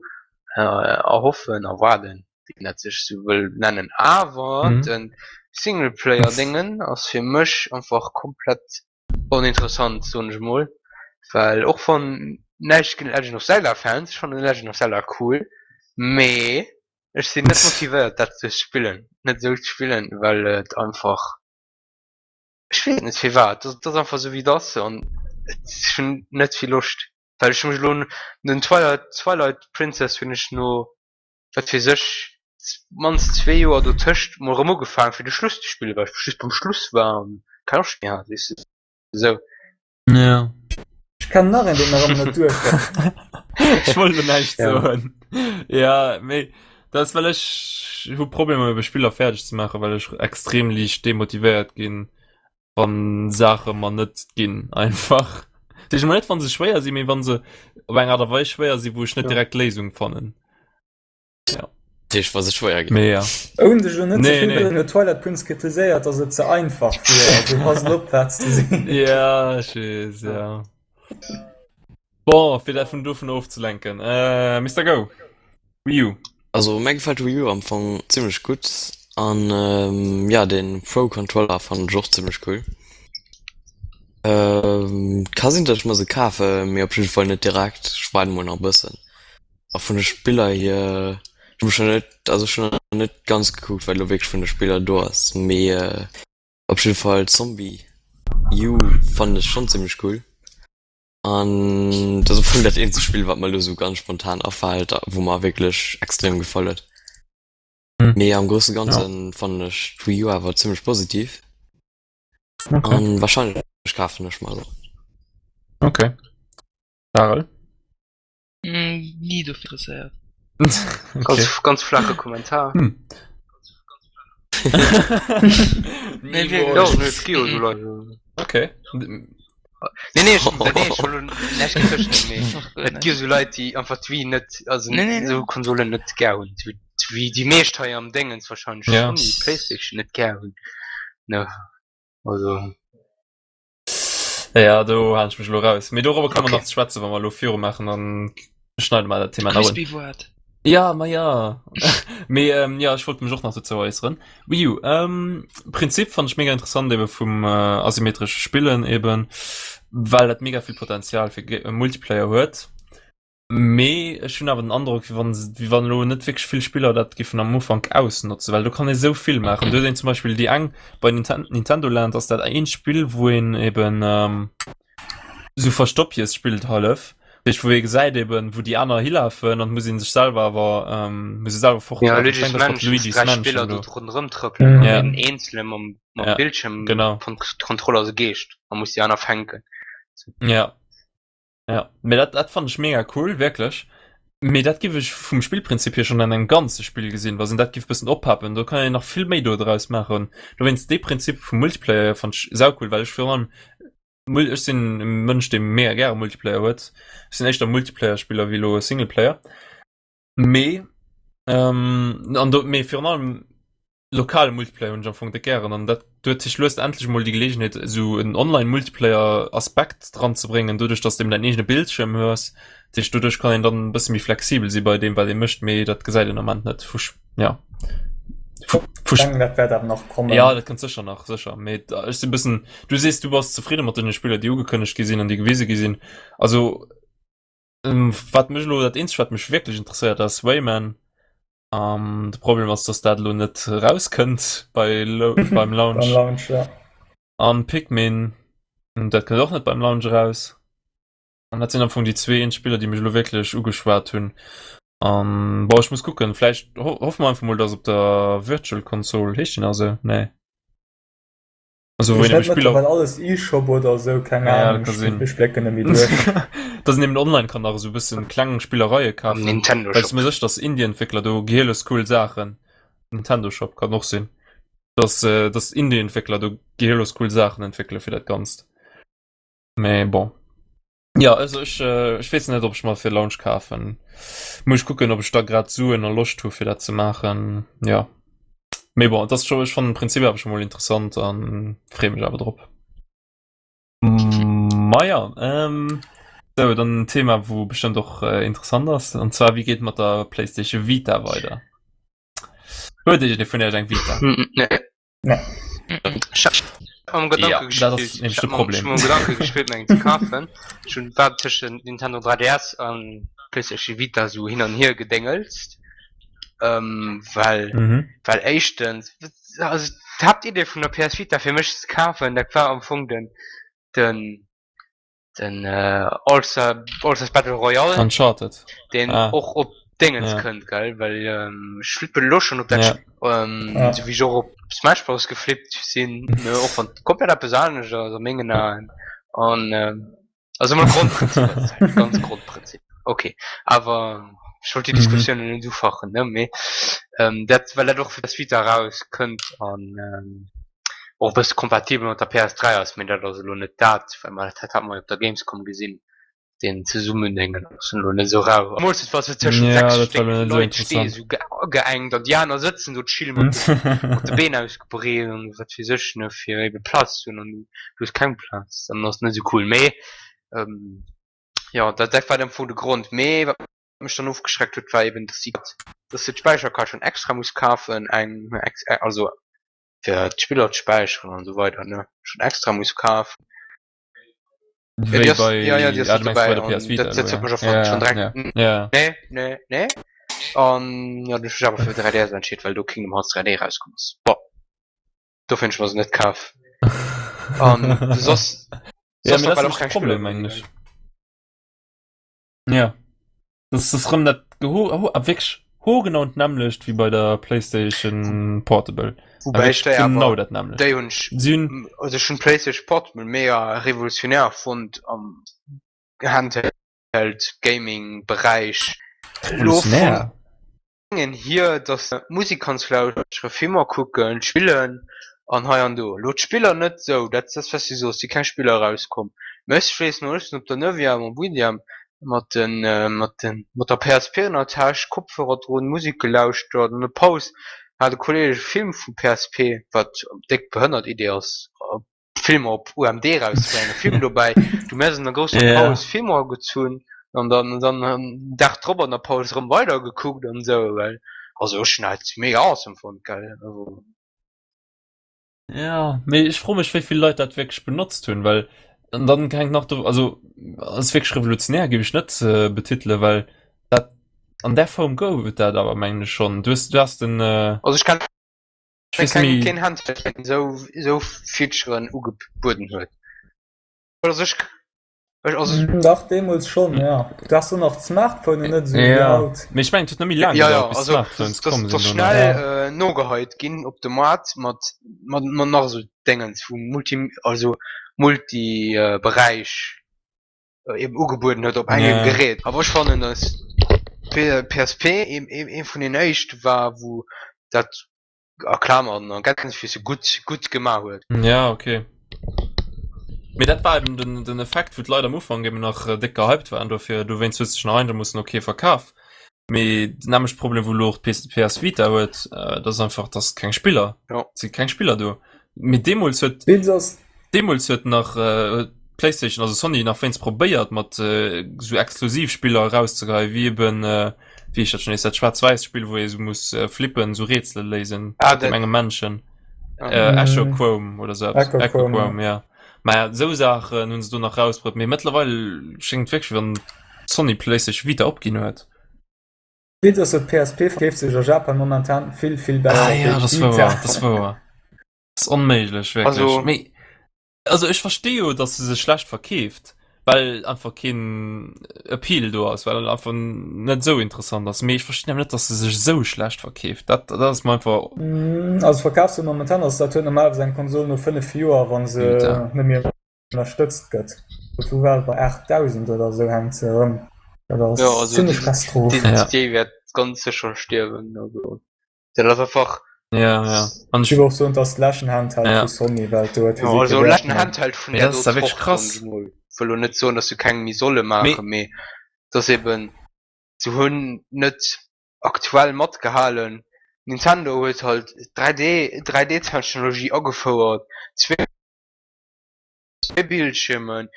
äh, erhoffen, erwaarden, wéi een dat sech sou wëll nennen. Awer Mhm. den Singleplayer-Déngen ass fir mech einfach komplett oninteressant, soen ech mol, well och wann näischt géint Legend of Zelda Fans, ech fannen Legend of Zelda cool, mee ech sinn net motivéiert dat ze spillen, net esou ze spillen, well et einfach, ech weess net firwat, dat ass einfach esou wéi et ass an ech hunn net vill Loscht, well ech hu mech elo den Twilight Twilight Princess hunn ech no wat weess ech mannst zwee Joer dotëscht mol erëm ugefaangen fir de Schluss ze spillen, well ech just beim Schluss war an keng Loscht méi hat, weess de esou. Ja. Ech kennen nach een, deen nach ëmmer net duerch ass. Ech wollt elo näischt Ja. soen. Ja, mee dat ass well ech hu Problemer ebe Spiller fäerdeg ze maachen, well ech extrem liicht demotivéiert ginn, wann Saache mer net ginn einfach. Dat heescht emol net wann se schwéier sinn, mee wann se op eng Aart a Weis schwéier sinn, wou ech net Ja. direkt d'Léisung fannen. Ja. Dat heescht, wa se schwéier ginn. Mee ja. Oun dech elo net ze Nee, vill nee. wëllen huet Twilight Prince kritiséiert, dass et ze einfach wier. Also pass op wat s de sees. Ja, ech weess, ja. Bon, fir dat vun dovun ofzelenken, äh, Mister Go, Wii U. Also mär gefält Wii U am Fong zimmlech gutt an ähm, ja den Pro Controller fannen ech och zimmlech cool. Ähm, ka sinn dass ech mer se kafe mee op jidde Fall net direkt, ech waarde mol nach e bëssen. A vun de Spiller hier, ech hu schon net, also ech hunn nach net ganz gekuckt wat elo wierklech vun de Spiller do ass, mee äh, op jidde Fall Zombie. U fannen ech schonn zimmlech cool. An dat ass am Fong dat eenzegt Spill, wat mer elo sou ganz spontan afält, wou mer wierklech extrem gefall huet. Hm. Mee am grousse Ganzen fannen ech d'Wii U awer zimmlech positiv. Okay. An wahrscheinlech kafen ech mer se. Okay. Karel? Mm, nie dofir interesséiert. Okay. Ganz, ganz flache Kommentar. Hm. Nee, Ja, wirklich. nee, et gi jo so Leit. Okay. Nee, nee, ech, nee, ech wollt näischt getëscht, mee Ach, guer et net. gi so Leit, déi einfach d'Wii net, also Nee, nee, nee. sou Konsolen net gär hunn. Wéi wéi déi meescht hei am Déngens wahrscheinlech Ja. Sony, Playstation net gär hunn. Ne, also. Ja, do halen ech mech elo raus. Mee dorobber komme mer Okay. nach ze schwätzen, wa mer elo viru maachen, dann schneide mer dat Thema nach un. Crispy Wort. Ja, ma ja. Mee ähm, ja, ech wollt mech och nach dozou äusseren. Wii U, ähm, Prinzip fand ech mega interessant eben vum äh, asymmetresche Spillen eben, well dat mega vill Potenzial fir Ge- Multiplayer huet. Mee ech hunn awer den Androck, wéi wann se, wéi wann elo net wierklech vill Spiller dat giffen am Ufank ausnotzen, well do kann ee sou vill maachen. Do huet een zum Beispill déi eng bei Ninten Nintendo Land ass dat eent Spill, wou een eben ähm, sou Verstoppjes spillt hallef, dat heescht wou ee gesäit eben, wou déi aner hilafen an muss ee sech selwer awer ähm, muss ee selwer Ja, fortlafen. Ech Luigi's mengen, dat war Mansion, Luigi's dräi Mansion Spiller do. do ronderëm trëppelen an Ja. een eenzele mam, mam Ja, Bildschirm genau. von Kontroller ass e Geescht a muss déi aner fänken. Ja. Ja, mee dat, dat fand ech mega cool, wierklech. Mee dat giff ech vum Spillprinzip hier schon an engem ganze Spill gesinn, wa se dat giff bëssen oppeppen. Do kann een nach vill méi do draus maachen. Dowéinst dee Prinzip vum Multiplayer fand ech saucool, well ech virun allem Mul ech sinn e Mënsch, dee mega gäre Multiplayer huet. Ech sinn éischter Multiplayer-Spiller wéi elo e Singleplayer. Mee ähm, an do, mee virun allem lokale Multiplayer hunn ech am Fong déck gären an dat do huet sech lues endlech mol déi Geleegenheet esou en Online Multiplayer Aspekt dran ze bréngen, doduerch dass de eben däin eegene Bildschierm hues. Dat heescht doduerch kann een dann e bësse méi flexibel si bei deem wat ee mécht, mee dat gesäit een am Ament net vu ja vu vu Ech mengen dat wäert awer nach kommen. Ja dat kënnt sécher nach sécher, mee ech sinn bëssen du sees du bass zefridde mat deene Spiller déi ugekënnegt gi sinn an déi gewise gi sinn. Also wat mech elo dat eenzegt wat mech wierklech interesséiert ass Rayman. Um, de Problem ass, dass dat lo net rauskënnt bei Lo beim Launch. Beim Launch, ja. An Pikmin, dat kënnt och net beim Launch raus. An dat sinn am Fong déi zwee eenzeg Spiller, déi mech lo wierklech ugeschwat hunn. An bon, ech muss kucken, vläicht ho hoffe mer einfach mol, dass op der Virtual Console, heescht déi nach esou? Nee. Also Ist wou een net eben Spiller mëttlerweil alles E-Shop oder esou, keng Ja, Ahnung, dat ech ka sinn. ech blécken net méi duerch. Dass een eben online kann nach esou e bëssen kleng Spillereie Am kafen. Nintendo Well ech Shop. si mir sécher, dass Indie-Entwéckler do gehirlos cool Saachen, Nintendo Shop kann och sinn, dass, dass Indie-Entwéckler do gehirlos cool Saachen entwéckele fir dat Ganzt. Mee bon. Ja, also ech, ech weess net, ob ech mer fir Launch kafen. Muss ech kucken, ob ech da grad Suen a Loscht hu fir dat ze maachen. Ja. Mee bon, et ass scho, ech fannen den Prinzip awer scho mol interessant an freeë mech awer drop. Maja, ähm, sou, dann en Thema, wou bestëmmt och interessant ass, an zwar, wéi geet et mat der PlayStation Vita weider? Huet iergendee vun iech eng Vita? Nee. Nee. Ech hab mam Gedanke Ja, dat gespillt. ass nämlech Ech de hab mam, Problem. mam Gedanke gespillt, mir eng ze kafen. Ech hunn war tëschent Nintendo 3DS an PlayStation Vita sou hin an hier gedéngelst. Ähm, well, Mhm. well éischtens, also d'Haaptidee vun der PS Vita fir mech ze kafen, dat war am Fong den, den, den äh, All Star, All Stars Battle Royale, Uncharted. den Ah. och op Dingens Ja. kënnt, gell? Well ähm, ech flippe lo schon op dat Ja. Spill, ähm, Ja. sou wéi ech och op Smash Bros geflippt sinn, ne, och wann komplett eppes anescht ass a mengen Aen. An ähm, also mol Grondprinzip ass et halt, ganz Grondprinzip. Okay, awer ech wollt déi Mhm. Diskussioun net ufachen, ne, mee ähm, dat well dat och fir PS Vita rauskënnt an ähm, och e bësse kompatibel mat der PS3 ass, mee dat ass elo net dat, well mer dat hat mer jo op der Gamescom gesinn, deen Zesummenhéngen ass elo net esou rau. Zemools et war sou tëschent Ja, 6 dat war Stéck elo net esou Leit sti interessant. sou ageengt an déi aner sëtzen do chill mat de mat de Been ausgebreet an wat weess ech ne fir ebe Plaz ze hunn an du hues keng Plaz, dann ass net esou cool. Mee ähm, jo dat dat war am Fong de Grond. Mee wat mech dann ofgeschreckt huet war eben, dass déi dass de d'Späicherkaart schonn extra muss kafen, eng also fir d'Spiller ze späicheren an esou weider ne schon extra muss kafen. Wéi Ja, déi ass, bei, ja, ja, déi ass ah, du net mengst bei dobäi der an PS Vita dat, elo, dat huet ja. mech einfach Ja, schon direkt ja, ja. nee, nee, nee. An ja, du ech mech awer fir 3DS entscheet, well do Kingdom Hearts 3D rauskomm ass. Bon, dofir hunn ech mer se net kaf. An soss ja, soss war och keng Problem mengen ech. Ja. Das ist rëm dat geho ho a wierklech hogenau d'nämmlecht wéi bei der PlayStation Portable. Woubäi ech déi genau awer dat nämmlecht. déi hunn ech Si hunn also ech hunn d'PlayStation Portable mega revolutionär fonnt am Handheld Gaming Beräich. Elo vum revolutionär. Dingen hier, dass de Musek kanns lauschtere, Filmer kucken, spillen an hei an do. Elo d'Spiller net sou, dat ass wat s du soos, si keng Spiller erauskomm. Mä ech weess nach, ech sinn op der Neuvième am William mat den mat den mat der PSP an der Täsch, Kopfhörer drun, Musek gelauschtert. An der Paus hat e Kolleg e Film vu PSP, wat déck behënnert Idee ass, Filmer op UMD erauszebréngen, e Film dobäi. Du mir an der grousser Ja. Paus Filmer agezunn an dann dann den Dag drop an der Paus erëm weider gekuckt an esou, well also ech hunn dat mega awesome fonnt, gell, also. Ja, mee ech froe mech wéi vill Leit dat wierklech benotzt hunn, well an dann hänkt nach do also ass wierklech revolutionär géif ech net äh, betitele, well dat an där Form gouf et dat awer mengen ech schonn. Du hues du has den äh, Also ech kenn ech weess keng méi keen Handheld deen esou esou Featuren ugebueden huet. Also ech ech also Mm, Dach deemools schonn, ja. Du has do nach d'Smartphonen net esou wéi Ja, haut. mee ech mengen et huet net méi laang Ja, ja, gedauert bis also d'Smartphones dass, dass, komm dass sinn dono. schnell Ja. äh, nogeheit ginn op de Moart mat, mat, mat nach esou Déngens vu Multi, also Multi äh, Beräich äh, eben ugebueden huet op engem Ja. Gerät. Awer ech fannen, dass P PSP een, een, een vun den éischte war, wou dat a Klammern a Gänsefüße gutt, gutt gemaach huet. Ja, okay. Mee dat war eben den, den Effekt, wou d'Leit am Ufank eben nach äh, déck gehypt waren dofir, dowéinst huet sech nach einigermoossen okay verkaf. Mee den nämlechte Problem, wou elo och d'PS PS Vita huet, äh, dat ass einfach, dass keng Spiller, Ja. et si keng Spiller do. Mee deemools huet Witz ass, Deemools huet nach äh, PlayStation, also Sony nach wéinst probéiert mat äh, sou Exklusivspiller erauszegeheien, wéi eben äh, wéi heescht dat schon nees, dat schwaarz-wäiss Spill, wou ee sou muss äh, flippen, sou Rätsele léisen Ah, mat dem dat, engem Männchen. ah. Äh, Echo mm, Chrome oder sou eppes. Echo Echo Chrome, ja. Chrome, ja. Mä sou Saachen hunn se do nach rausbruet. Mee mëttlerweil schéngt wierklech, wéi wann Sony PlayStation Vita opginn huet. Witz ass, d'PSP verkeeft sech a Japan momentan vill, vill Ah besser wéi ja, dat ass wouer, d'Vita. dat ass wouer. Dat ass onméiglech, wierklech. Also, Mee Also ech verstehe jo, dass se sech schlecht verkeeft, well einfach keen Appeal do ass, well einfach net esou interessant ass. Mee ech verstinn awer net, dass se sech esou schlecht verkeeft. Dat, dat ass mer einfach. Mm, Also verkafs du momentan ass dat huet normalerweis eng Konsol no 5 Joer, wann se Vita. net méi ënnerstëtzt gëtt. Wou war et bei 8000 oder esou hänkt se erëm. Dat ja, ass also zimmlech déi, Katastroph. déi, Ja. déi wäert ganz sécher stierwen. Also, dat ass einfach. Ja, ja. An Ech ech, géif och soen, et ass d'leschten Handheld ja. vu Sony, well do huet fir Ja, si kee also Wäert leschten méi. Handheld vun Mee där dat do ass da wierklech Zort, krass. soen ech mol. Wëll lo net soen, dass se keng méi solle Mee, maachen, mee dass eben se hunn net aktuell matgehalen. Nintendo huet halt 3D, 3D-Technologie agefouert, zwee Bildschiermen,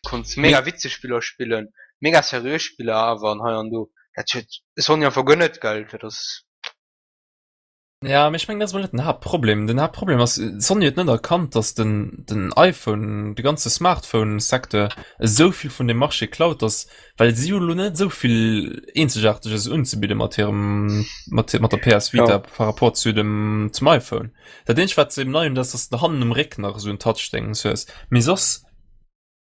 konns mee mega witzeg Spiller spillen, mega seriös Spiller awer an hei an do. Dat huet Sony einfach guer net, gell? Dat ass. Ja, mee ech mengen, dat ass mol net den Haaptproblem. Den Haaptproblem ass, Sony huet net erkannt, dass den, den iPhone, de ganze Smartphone-Secteur esou vill vun dem Marché klaut, dass, well si hu lo net esou vill Eenzegaarteges unzebidde mat hirem, mat, mat der PS Vita Ja. par rapport zu dem, zum iPhone. Dat eenzegt, wat se eben nei hunn, dat ass, dass de hannen um Réck nach esou en Touch-Déngens hues. Mee soss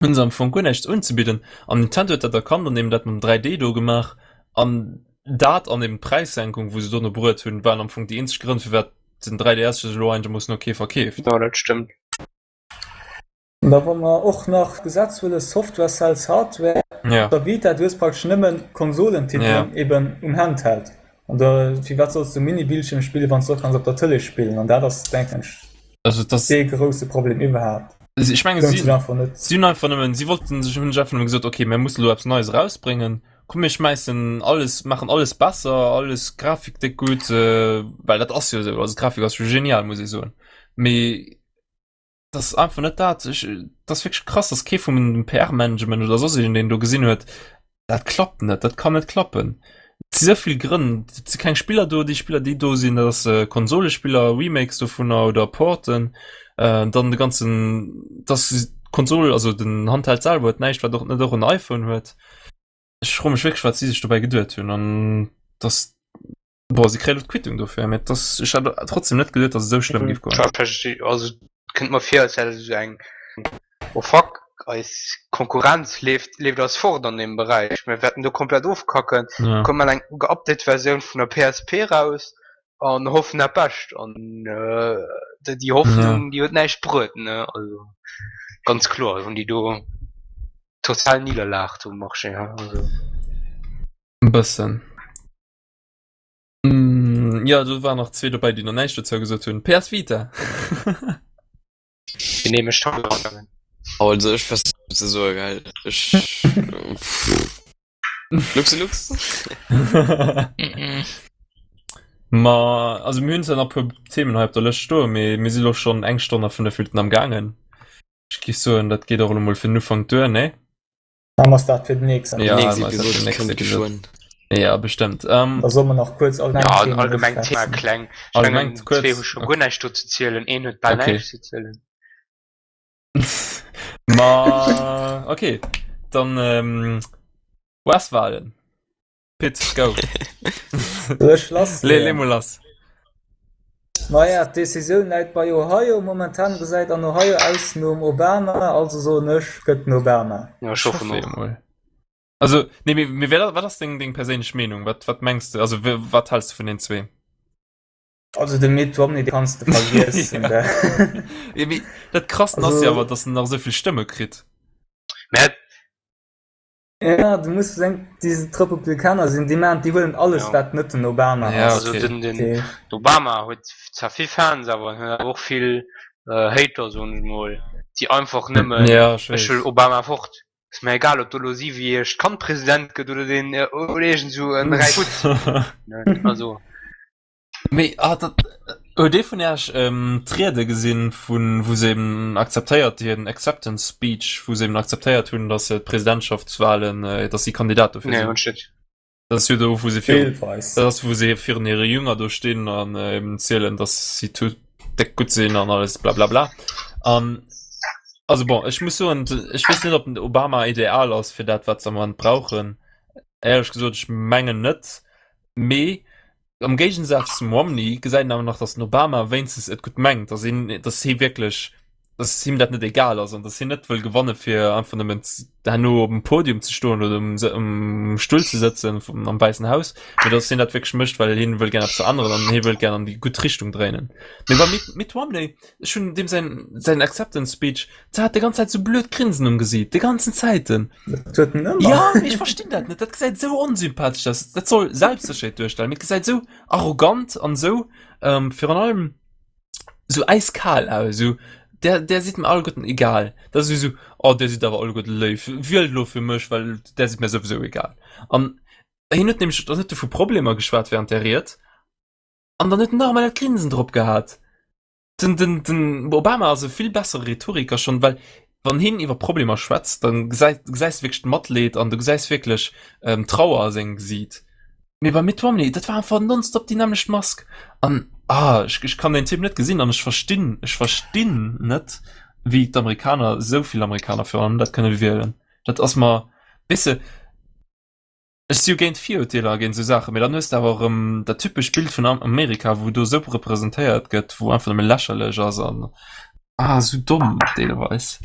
hunn se am Fong guer näischt unzebidden an Nintendo huet dat erkannt an eben dat mam 3D do gemaach an dat an eben d'Präissenkung wou se dono bruet hunn waren am Fong déi eenzeg Grënn firwat den 3DS sech elo einegermoossen ok verkeeft. Ja, dat stëmmt. An da wa mer och nach d'Gesetz huelen, Software sells Hardware, Ja. op der Vita, du hues praktesch nëmmen Ja. Konsolentitelen eben um Handheld. An da firwat solls du um Mini-Bildschierm spillen, wann s du och kanns op der Tëlee spillen? An dat ass denken ech Also dat dee grousse Problem iwwerhaapt. ech menge Lount si sech einfach net. si hunn einfach nëmmen si wollten sech hunn sech einfach nëmme gesot okay mir musse lo eppes Neies erausbréngen, komm mir schmäissen alles maachen alles besser, alles Grafik déck gutt, äh, well dat ass jo esou, also d'Grafik ass jo genial muss ee soen, mee dat ass einfach net dat. Ech dat ass wierklech krass, dass kee vum dem PR-Management oder soss iergendeen do gesinn huet, dat klappt net, dat kann net klappen. Et si sou vill Grënn, et si keng Spiller do, déi Spiller déi do sinn, dat ass äh, Konsolespiller, Remakes dovunner oder Porten, äh, dann de ganzen, dass d'Konsol, also den Handheld selwer huet näischt, wat och net och en iPhone huet. Ech froe mech wierklech, wat si sech dobäi geduet hunn an dass Bon, si kréie lo d'Quittung dofir, mee et ass, ech hat trotzdem net geduet, datt et esou schlëmm géif goen. Also. Kënnt mer vir, als wär dat esou eng, oh fuck, eis Konkurrenz leeft, leeft eis fort an deem Beräich, mir wäerten do komplett ofkacken, Ja. komm mal eng geupdate Versioun vun der PSP raus an hoffen dat Bescht. An äh, déi Hoffnung, déi huet näischt bruet, ne? Also ganz kloer hunn déi do total Niederlag um Marché, he? Also. E bëssen. Mm, ja, do waren nach zwee dobäi, déi nach näischt dozou gesot hunn. PS Vita. Déi nehme ech schon gegangen. Oh, also ech wëss net ze soe geil. Ech Lux Lux. Ma also mir hunn zwar nach puer Themen hei op der Lëscht stoen, mee mir si lo schonn eng Stonn a 5 Minuten am gaangen. Ech géif soen, dat geet och elo mol fir den Ufank duer, nee? Dann ass dat fir den nächsten. Ja, Nächste mei, Episode dat fir kënnt nächste geschwënn. Ja, bestëmmt. Ähm, Da soll man nach kuerz allgemeng Ja, Themen allgemeng Thema duerchschwätzen. kleng. Ech Allgemeng mengen, kuerz, zwee hu scho okay. guer näischt do ze zielen, een huet bal Okay. näischt ze zielen. Ma okay, dann ähm, US-Wahlen. Pit, go. Soll ech lass Le, le mol lass. Naja, d'Decisioun läit bei Ohio. Momentan gesäit an Ohio aus nom Obama, also soen ech, gëtt den Obama. Ja, ech hoffen och. Mol. Also, nee, mee, mee wer, wat ass deng, deng perséinlech Meenung? Wat, wat mengs du? Also, wat hältst du vun den zwee? Also de Mitt Romney, dee kanns de vergiessen. Ja. Ja, mee dat Krassen ass Also- jo awer, dass en nach esou vill Stëmme kritt. Mä Ja, du muss bedenken, déi d'Republikaner sinn, déi maachen, déi huelen alles, Ja. wat net den Obama Ja, ass. also okay. den, den Déi, Obama huet zwar vill Fans, awer en huet awer och vill äh, Hater, soen ech mol, déi einfach nëmmen Ja, ech ech weess. wëll Obama fort. Ass mir egal, ob do lo si wéi iech d'Kand President gëtt oder deen äh, oder iergend sou en Räi Putz. Ne? Also. Mee ah, dat, huet ee vun Iech ähm, d'Riede gesinn, vun wou se eben akzeptéiert, hiren Acceptance Speech, wou se eben akzeptéiert hunn, datt se d'Presidentschaftswahlen, äh, datt si Kandidat dofir Nee, sinn? hunn ech net. Dat ass jo do, wou se virun, deelweis. dat ass, wou se virun hire Jünger do stinn an äh, eben zielen, datt si tout déck gutt sinn an alles bla bla bla. An also bon, ech muss soen, ech weess net, ob den Obama ideal ass fir dat, wat se am Moment brauchen. Éierlech gesot, ech mengen net. Mee Am Géigensaz zum Romney gesäit een awer nach, datt den Obama wéinstens et gutt mengt, datt een, datt hie wierklech, datt him dat net egal ass an datt hien net wëll gewanne fir einfach nëmmen herno op dem Podium ze stoen oder um, um Stull ze sëtzen vum, am Wäissen Haus, mee datt hien dat wierklech mécht, well hien wëll gär eppes veränneren an hie wëll gär an déi gutt Richtung dréinen. Mee beim Mitt, Mitt Romney, ech hunn deem säin, säin Acceptance Speech, der hat déi ganz Zäit sou blöd Grinsen um Gesiit, déi ganzen Zäiten. Dat huet en ëmmer. Ja, mee ech verstinn dat net. Dat gesäit esou onsympathesch aus. Dat soll Selbstsécherheet duerstellen, mee et gesäit esou arrogant an esou, ähm, virun allem esou äiskal aus. Esou, där, där sidd mir alleguerten egal. Dat ass esou, oh, där sidd awer alleguerte léif, wielt elo fir mech, well där sidd mir souwisou egal. An hien huet nämlech dann huet e vu Problemer geschwat während där Ried an dann huet en nach ëmmer dat Grinsen drop gehat. Den, den, den Obama ass e vill bessere Rhetoriker schon, well wann hien iwwer Problemer schwätzt, dann gesäis, gesäis du wierklech d'Matleed an du gesäis wierklech ähm, Trauer a sengem Gesiit. Mee beim Mitt Romney, dat war einfach nonstop déi nämmlecht Mask. An ah, ech, ech kann den Typ net gesinn an ech verstinn, ech verstinn net, wéi d'Amerikaner, esou vill Amerikaner virun allem, dat kënne wielen. Dat ass mer, weess de, Ech si jo géint Virurteeler a géint esou Saachen, mee dann hues de awer erëm dat typescht Bild vun Amerika, wou do esou representéiert gëtt, wou einfach nëmme lächerlech ass an ah esou domm deelweis.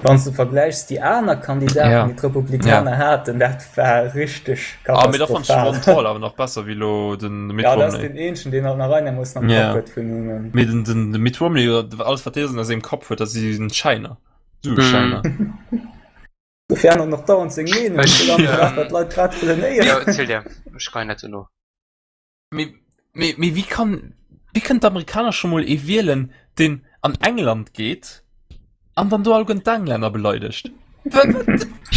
Wann s de vergläichs déi aner Kandidaten, Ja. déi d'Republikaner haten, dat war richteg Ah, mee da fand ech de Ron katastrophal. Paul awer nach besser wéi elo den Mitt Ja, dat ass Romney. deen eenzegen, deen halt nach einermoossen am Ja. Kapp huet vun hinnen. Mee den, den, de Mitt Romney, alles wat dee a sengem Kapp huet, dat si Schäiner. Sueschäiner. Dofir ännert en och dauernd seng Meenung. Ech, Fir dann ähm, dat d'Leit grad wëllen héieren. Jo, erziel dir. Ech geien dat dono. Mee, mee, mee wéi kann, wéi kënnen d'Amerikaner scho mol ee wielen, deen an England geet an dann do alleguerten d'Englänner beleidegt? Wat, wat,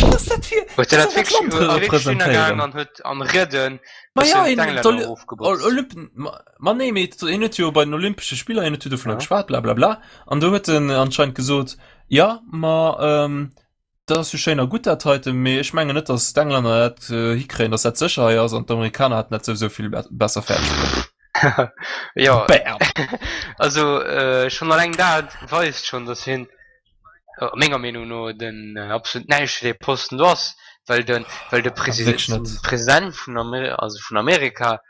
wat ass dat fir, Huet wat en dat soll dat wierklech, Land huet en wierklech representéieren? hinnergaangen an huet an Rieden Ma ja, bëssen hien, d'Englänner d'Oly, erofgebotzt? Olympen, ma, ma nee, mee hien huet jo bei den Olympesche Spiller, hien huet jo dovunner Ja. geschwat, bla bla bla, an do huet en anscheinend gesot, ja, ma, ähm, Dat ass jo schéin a gutt dat heiten, mee ech mengen net, datt d'Englänner dat hikréien, datt dat sécher hei ass an d'Amerikaner hätten dat souwisou vill besser fäerdeg bruet. Jo, Bam! also schonn alleng dat weist schonn, datt hien menger Meenung no den absolut näischt fir dee Posten do ass, well de well de Wierklech net. President vun also vun Amerika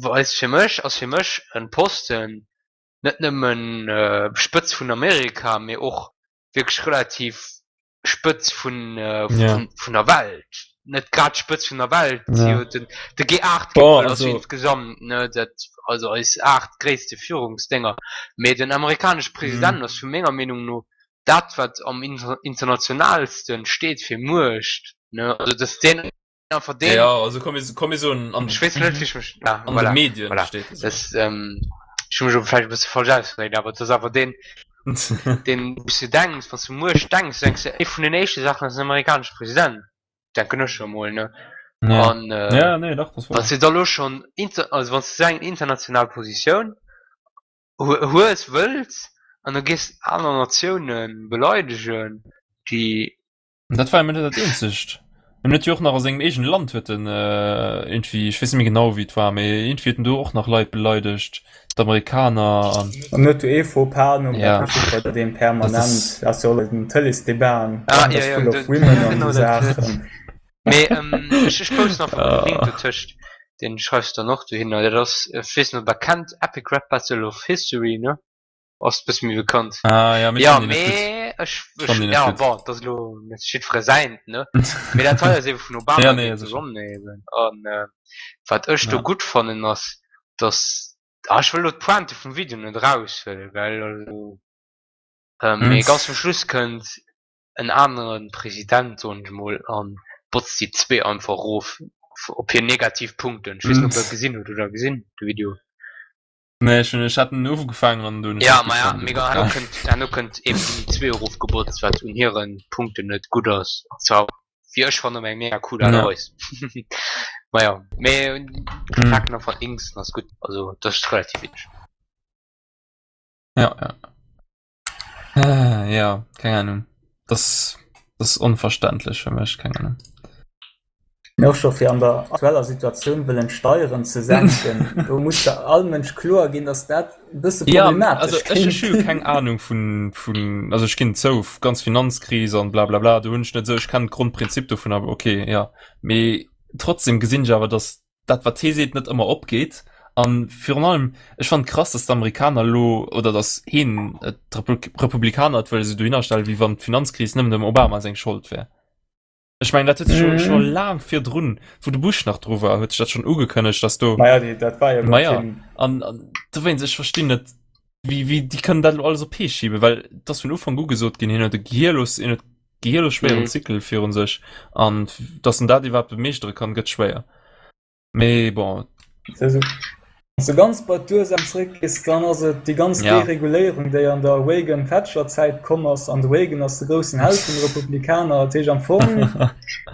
weist fir mech, ass fir mech e Posten. net nëmmen Spëtz vun Amerika, mee och wierklech relativ Spëtz vun, ja. vun, vun der Welt. Net grad Spëtz vun der Welt, ja. jo, den, de G8 Gipfel ass insgesamt, ne, dat, also eis 8 gréisste Führungsdénger. Mee den amerikanesche President mm. ass vu menger Meenung no dat, wat am inter internationalsten steet fir Muecht, ne, also dass deen einfach deen. Ja, also komm, komm so an, ich weiß net, wie ich mich, ja, an voilà, de Medien voilà. steht es. Das, ähm, ich hu mech och vläicht e bësse falsch ausgedréckt, awer et ass awer deen, deen, wou s du denks, wann s du Muecht denks, denks du, ee vun den éischte Saachen ass den amerikanesche President, denken ech jo emol, ne? Ja. An äh, ja, nee, dach, das war. wann s du da lo schonn inter, also wann s du sou eng international Positioun hues, wëlls, an da gees aner Natioune beleidegen, déi Dat war emmer net dat eenzegt. En huet jo och nach a sengem eegene Land huet en äh, irgendwie, ech weess net méi genau wéi et war, mee irgendwie huet en do och nach Leit beleidegt, d'Amerikaner an. An huet du ee Faux-pas nom Ja. dat mécht bei deem Das permanent, ass. ass jo och den Tëleesdebaten, Ah, Land ja, ass ja, full of dat, women ja, an genau esou dat. Saachen. Mee ähm, ech, ech posten einfach den Link Ah. dotëscht, den schreifs du dann och dohinner. Dat ass, ech weess net ob der kennt, Epic Rap Battle of History, ne? Ass bësse méi bekannt. Ah, ja, mee Ja, ech fannen déi net gutt. mee ech, Ech fannen ech, déi net ja, gutt. bon, dat ass elo net jiddweree säint, ne? Mee dat hei ass ebe vun Obama Ja, nee, géint de sécher. Romney eben. An äh, wat ech do Ja. gutt fannen ass, dass, ah, ech wëll elo d'Pointe vum Video net eraushuelen, well, also, ähm, Hm. mee ganz zum Schluss kënnt en anere President, soen ech mol, an botzt déi zwee einfach erof op hir negativ Punkten. Ech weess net, ob der gesinn hutt oder gesinn, de Video. Nee, ech hun, ech hat en ugefaangen an dunn Ja, ma ja, mega herno kënnt, herno kënnt eben déi zwee erofgebotzt, wat un hiren Punkten net gutt ass. Zwar wéi ech fannen op eng mega cool Aart a Ja. Weis. Ma ja, mee Mhm. Fakten a Inksten ass gutt, also dat ass relativ witzeg. Ja, ja. Ah, ja, keng Ahnung. Das, das ist onverständlech fir mech, keng Ahnung. Mee och scho fir an der aktueller Situatioun wëllen d'Steieren ze senken, do muss der all Mënsch kloer ginn, datt dat e bësse Ja, problematesch also ech, ech hu kéint. keng Ahnung vun, vun, also ech ginn zou, ganz Finanzkris an bla bla bla, do hunn ech net esou, ech kennen d'Grondprinzip dovun, awer okay, ja. Mee trotzdem gesinn ech awer, datt dat wat hee seet net ëmmer opgeet an virun allem ech fand krass dass d'Amerikaner lo oder dass heen äh, d'Republikaner et wëlle sou dohinner stellen wéi wann d'Finanzkris nëmmen dem Obama seng Schold wär. Ech mengen dat huet sech scho scho Mhm. laang virdrun wou de Bush nach dru war huet sech dat schonn ugekënnegt dass do Maja, déi, dat war jo Ma ja mat him. an, an dowéinst ech verstinn net wéi wéi déi kënnen dat lo alles op hee schieben well et ass vun Ufank u gesot ginn hien huet e gehirlos hien huet gehirlos schwéieren Mhm. Zykel virun sech an dass en dat iwwerhaapt bemeeschtere kann gëtt schwéier. Mee bon. Also, wann s du ganz bei d'Ursaach zréckgees, dann ass et déi ganz Ja. Dereguléierung, déi an der Reagan-Thatcher-Zäit komm ass. An de Reagan ass de groussen Held vun de Republikaner. Dat heescht am Fong,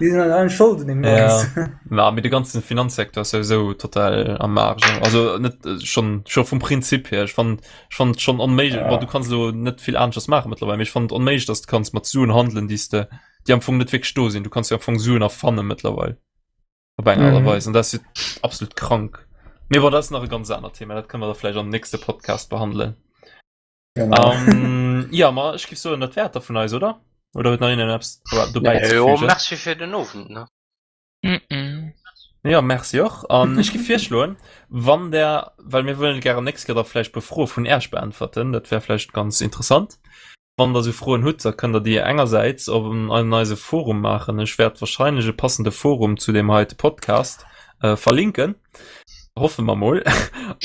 déi sinn allein Schold un deem Ja. Ganzen. Ma mee de ganzen Finanzsecteur ass souwisou total am Aarsch. Also net schonn scho vum Prinzip hier. Ech fannen ech fannen et schonn onméiglech. Ja. Bon, du kanns elo net vill aneschters maachen mëttlerweil, mee ech fannen et onméiglech, dass du kanns mat Suen handelen, déi s de déi am Fong net wierklech do sinn. Du kanns jo am Fong Suen erfanne mëttlerweil. Op eng Art a Mhm. Weis. An dat ass jo absolut krank. Mee bon, dat ass nach e ganz anert Thema. Dat kënne mer da vläicht am nächste Podcast behandelen. Genau. Ähm, ja, ma ech géif soen, dat wär et da vun eis, oder? Oder huet nach een eppes dobäi ze Jo, fügen? merci fir den Owend, ne? Mm -mm. Ja, merci och. An ech géif virschloen, wann der, well mir wëllen gären nächst Kéier da vläicht e puer Froe vun Äerch beäntwerten, dat wär vläicht ganz interessant. Wann der esou Froen hutt, da kënnt der déi engersäits op an eise Forum maachen. Ech wäert wahrscheinlech e passende Forum zu deem heite Podcast äh, verlinken. Hoffe mer mol.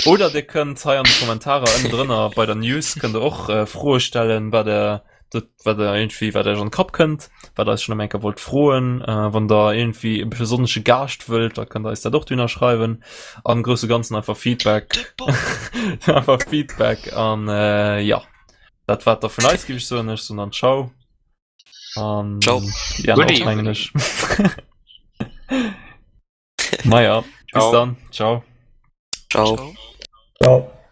Oder dir kënnt hei an de Kommentarer ënnendrënner bei der News kënnt der och äh, Froe stellen, wat der dat wat der irgendwie wat Iech an den Kapp kënnt, wat der eis schonn eng Kéier wollt froen. Äh, wann der irgendwie e besonnesche Gaascht wëllt, da kënnt der eis dat och dohinner schreiwen. Am grousse Ganzen einfach Feedback. einfach Feedback an äh, ja. Dat war da vun eis géif ech soen. Ech soen dann Ciao. An Ciao. déi aner och, mengen ech. Maja, bis Ciao. dann. Ciao. Ciao. Ciao. Ciao.